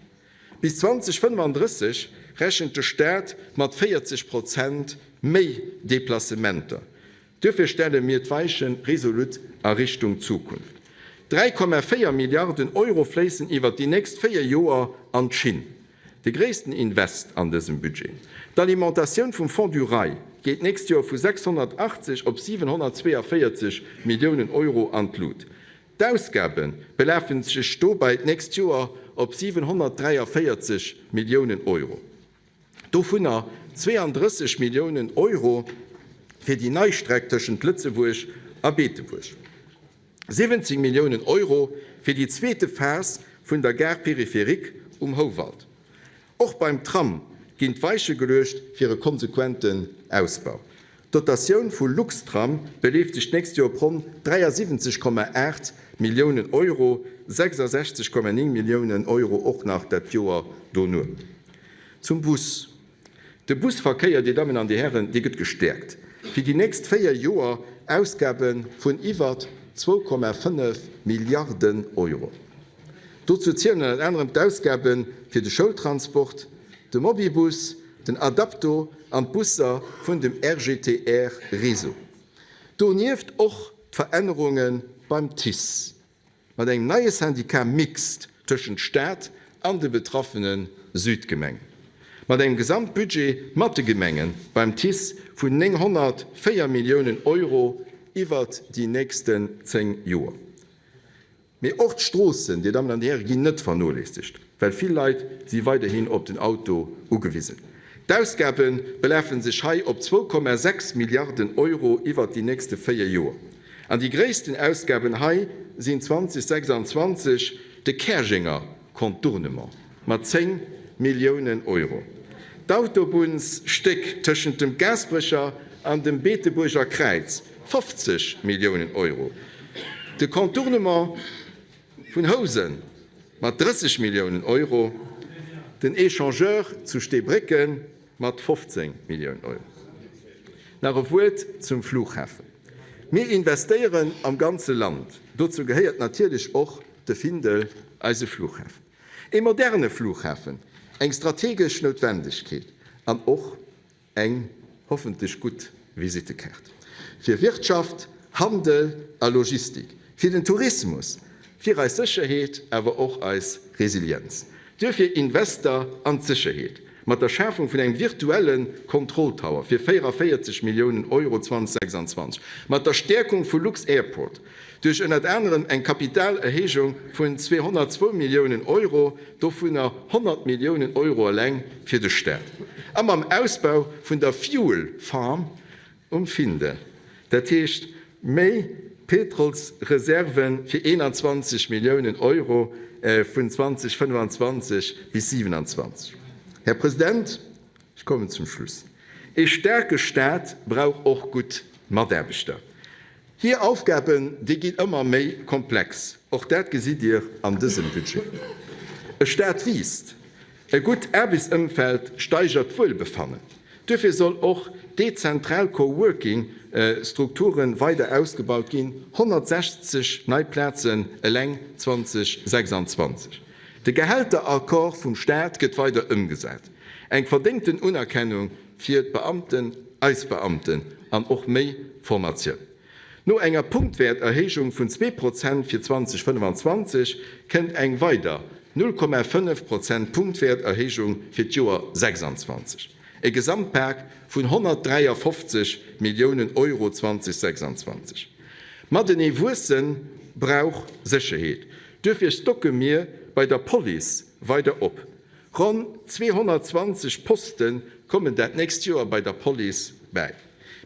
Bis 2035 rechent de Staat mat 40 Prozent méi Deplacementer. Duerfir stelle mir d'Weiche resolut a Richtung Zukunft. 3,4 Milliarden Euro fléissen iwwert déi nächst 4 Joer an d'Schinn. De gréissten Invest an dësem Budget. D'Alimentatioun vum Fonds du Rail geet d'nächst Joer vu 680 op 742 Milliounen Euro an d'Lut. D'Ausgabe belafe sech dobäi d'nächst Joer op 743 Milliounen Euro, dovunner 32 Milliounen Euro fir déi nei Streck tëschent Lëtzebuerg a Beetebuerg, 17 Milliounen Euro fir déi zweete Phas vun der Gare périphérique um Houwald. Och beim Tram ginn d'Weiche geluecht fir e konsequenten Ausbau. D'Dotatioun vu Luxtram beleeft sech d'nächst Joer op ronn 73,8 Milliounen Euro, 66,9 Milliounen Euro och nach dat Joer dono. Zum Bus, De Busverkéier, Dir Dammen an Dir Hären, dee gëtt gestäerkt. Fir déi nächst 4 Joer Ausgabe vun iwwer 2,5 Milliarden Euro. Dozou zielen ënnert anerem d'Ausgabe fir de Schoultransport, de Mobibus, den Adapto an d'Busser vun dem RGTR-Réseau. Donieft och d'Verännerunge beim TICE, mat engem neie Syndicat mixte tëschent Staat an de betraffene Südgemengen. Mat engem Gesamtbudget mat de Gemenge beim TICE vun 904 Milliounen Euro iwwert déi nächsten 10 Joer. Mee och d'Stroossen, Dir Dammen an Dir Hären, ginn net vernoléissegt, well vill Leit si weiderhin op den Auto ugewisen. D'Ausgabe belafe sech hei op 2,6 Milliarden Euro iwwert déi nächste 4 Joer. An déi gréissten Ausgaben hei sinn 2026 de Käerjenger Contournement mat 10 Milliounen Euro, d'Autobunnsstéck tëschent dem Gaasperecher an dem Beetebuerger Kräiz, 50 Milliounen Euro, de Contournement vun Housen mat 30 Milliounen Euro, den Echangeur zu Steebrécken mat 15 Milliounen Euro. Nach e Wuert zum Flughafen. Mir investéieren am ganze Land. Dozou gehéiert natierlech och de Findel, eise Flughafen. E moderne Flughafen, eng strategesch Noutwendegkeet an och eng hoffentlech gutt Visittekaart fir Wirtschaft, Handel a Logistik, fir den Tourismus, fir eis Sécherheet, awer och eis Resilienz. Duerfir Invester an d'Sécherheet mat der Schafung vun engem virtuelle Kontrolltower fir 44 Milliounen Euro 2026, mat der Stäerkung vu lux-Airport duerch ënnert anerem eng Kapitalerhéijung vun 202 Milliounen Euro, dovunner 100 Milliounen Euro eleng fir de Staat, a mam Ausbau vun der Fuel Farm um Findel, dat heescht méi Pétrolsreserve fir 21 Milliounen Euro vun 2025 bis 2027. Här President, ech kommen zum Schluss, ee staarke Staat brauch och gutt Mataarbechter. Hir Aufgaben, déi ginn ëmmer méi komplex. Och dat gesitt Dir an dësem Budget. E Staat wiisst. E gutt Aarbechtsëmfeld steigert d'Wuelbefannen. Duerfir soll och dezentral Coworking Strukture weider ausgebaut ginn, 160 nei Plazen eleng 2026. De Gehälteraccord vum Staat gëtt weider ëmgesat. Eng verdéngten Unerkennung fir d'Beamten. eis Beamten an och méi Formatioun. No enger Punktwäerterhéijung vun 2 Prozent fir 2025 kënnt eng weider 0,5 Prozent Punktwäerterhéijung fir d'Joer 26, e Gesamtpak vun 153 Milliounen Euro 2026. Matenee wuesse brauch Sécherheet. Duerfir stocke mir bei der Police weider op. Ronn 220 Poste kommen dat nächst Joer bei der Police bäi.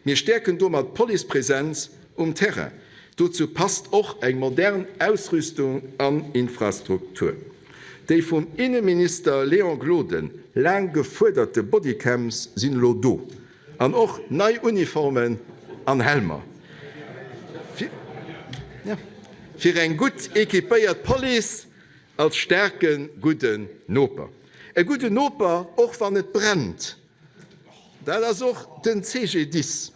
Mir stäerken domat d'Policepresenz um Terrain. Dozou passt och eng modern Ausrüstung an Infrastruktur. Déi vum Inneminister Léon Gloden laang gefuerderte Bodycams sinn elo do. An och nei Uniformen an Helmer. Fir eng gutt equipéiert Police als staarke gudden Noper. E gudden Noper, och wann et brennt. Dat ass och den CGDIS.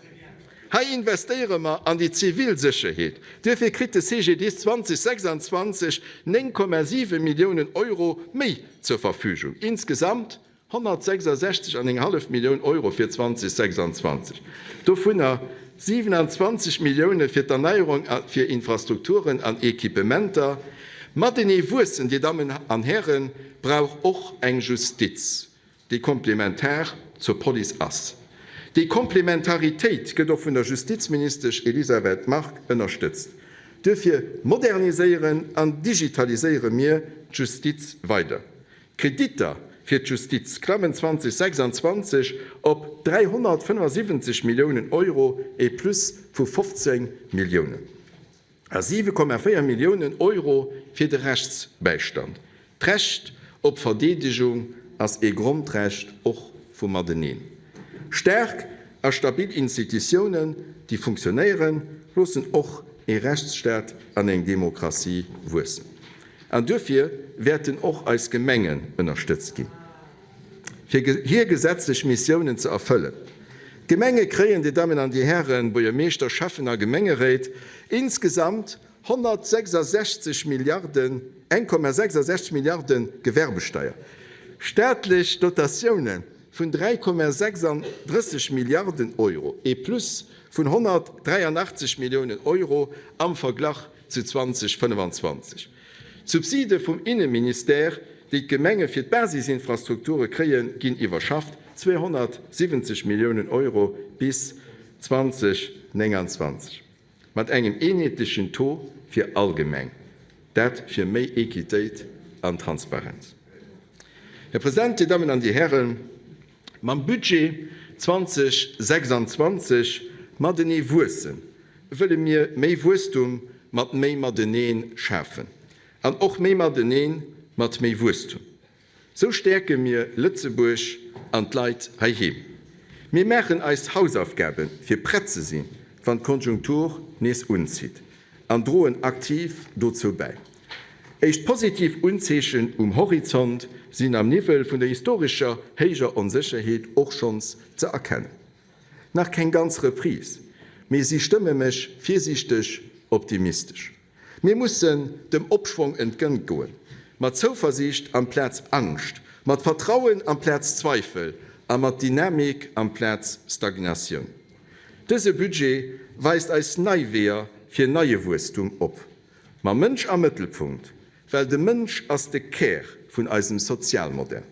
Hei investéiere mer an déi zivil Sécherheet. Duerfir kritt de CGDIS 2026 9,7 Milliounen Euro méi zur Verfügung. Insgesamt 166 an eng hallef Millioun Euro fir 2026, dovunner 27 Millioune fir d'Erneierung a fir Infrastrukturen an Equipementer. Matenee wuessen, Dir Dammen an Hären, brauch och eng Justiz, déi komplementar zur Police ass. Déi Komplementaritéit gëtt och vun der Justizministesch Elisabeth Margue ënnerstëtzt. Duerfir moderniséieren an digitaliséiere mir d'Justiz weider. D'Kreditter fir d'Justiz klammen 2026 op 375 Milliounen Euro, e Plus vu 15 Milliounen, a 7,4 Milliounen Euro fir de Rechtsbäistand. D'Recht op Verdeedegung ass ee Grondrecht, och vum Mateneen. Staark a stabil Institutiounen, déi funktionéieren, loossen och ee Rechtsstaat an eng Demokratie wuessen. An duerfir wäerten och eis Gemengen ënnerstëtzt ginn, fir hir gesetzlech Missiounen ze erfëllen. D'Gemenge kréien, Dir Dammen an Dir Hären, Buergermeeschter, Schäffen a Gemengeréit, insgesamt 166 Milliarden, 1,66 Milliarde Gewerbesteier, staatlech Dotatioune vun 3,36 Milliarden Euro, ee Plus vun 183 Milliounen Euro am Verglach zu 2025. D'Subside vum Inneministère, déi d'Gemenge fir d'Basisinfrastrukture kréien, ginn iwwerschafft, 270 Milliounen Euro bis 2029, mat engem eenheetlechen Taux fir all Gemeng, dat fir méi Equitéit an Transparenz. Här President, Dir Dammen an Dir Hären, mam Budget 2026 matenee wuessen, wëlle mir méi Wuesstum mat méi Matenee schafen an och méi Matenee mat méi Wuesstum. Sou stäerke mir Lëtzebuerg an d'Leit heiheem. Mir maachen eis Hausaufgabe fir prett ze sinn, wann d'Konjunktur nees unzitt an droen aktiv dozou bäi. Éischt positiv Unzeechen um Horizont sinn am Niwwel vun der historescher héijer Onsécherheet och schonns ze erkennen. Nach keng ganz Reprise, mee si stëmme mech virsiichteg optimistesch. Mir mussen dem Opschwong entgëntgoen, mat Zouversiicht amplaz Angscht, mat Vertrauen amplaz Zweifel a mat Dynamik amplaz Stagnatioun. Dëse Budget weist eis nei Weeër fir neie Wuesstum op, mam Mënsch am Mëttelpunkt, well de Mënsch ass de Kär vun eisem Sozialmodell.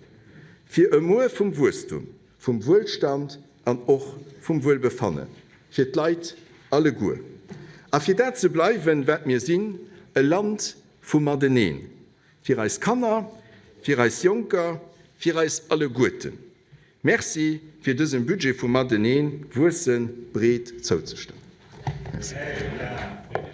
Fir e Muer vum Wuesstum, Vum Wuelstand an och vum Wuelbefanne fir d'Leit alleguer. A fir dat ze bleiwen, wat mir sinn, e Land vum Mateneen, fir eis Kanner, fir eis Jonker, fir eis alleguerten. Merci fir dësem Budget vum Mateneen wuessen breet zouzestëmmen. Merci.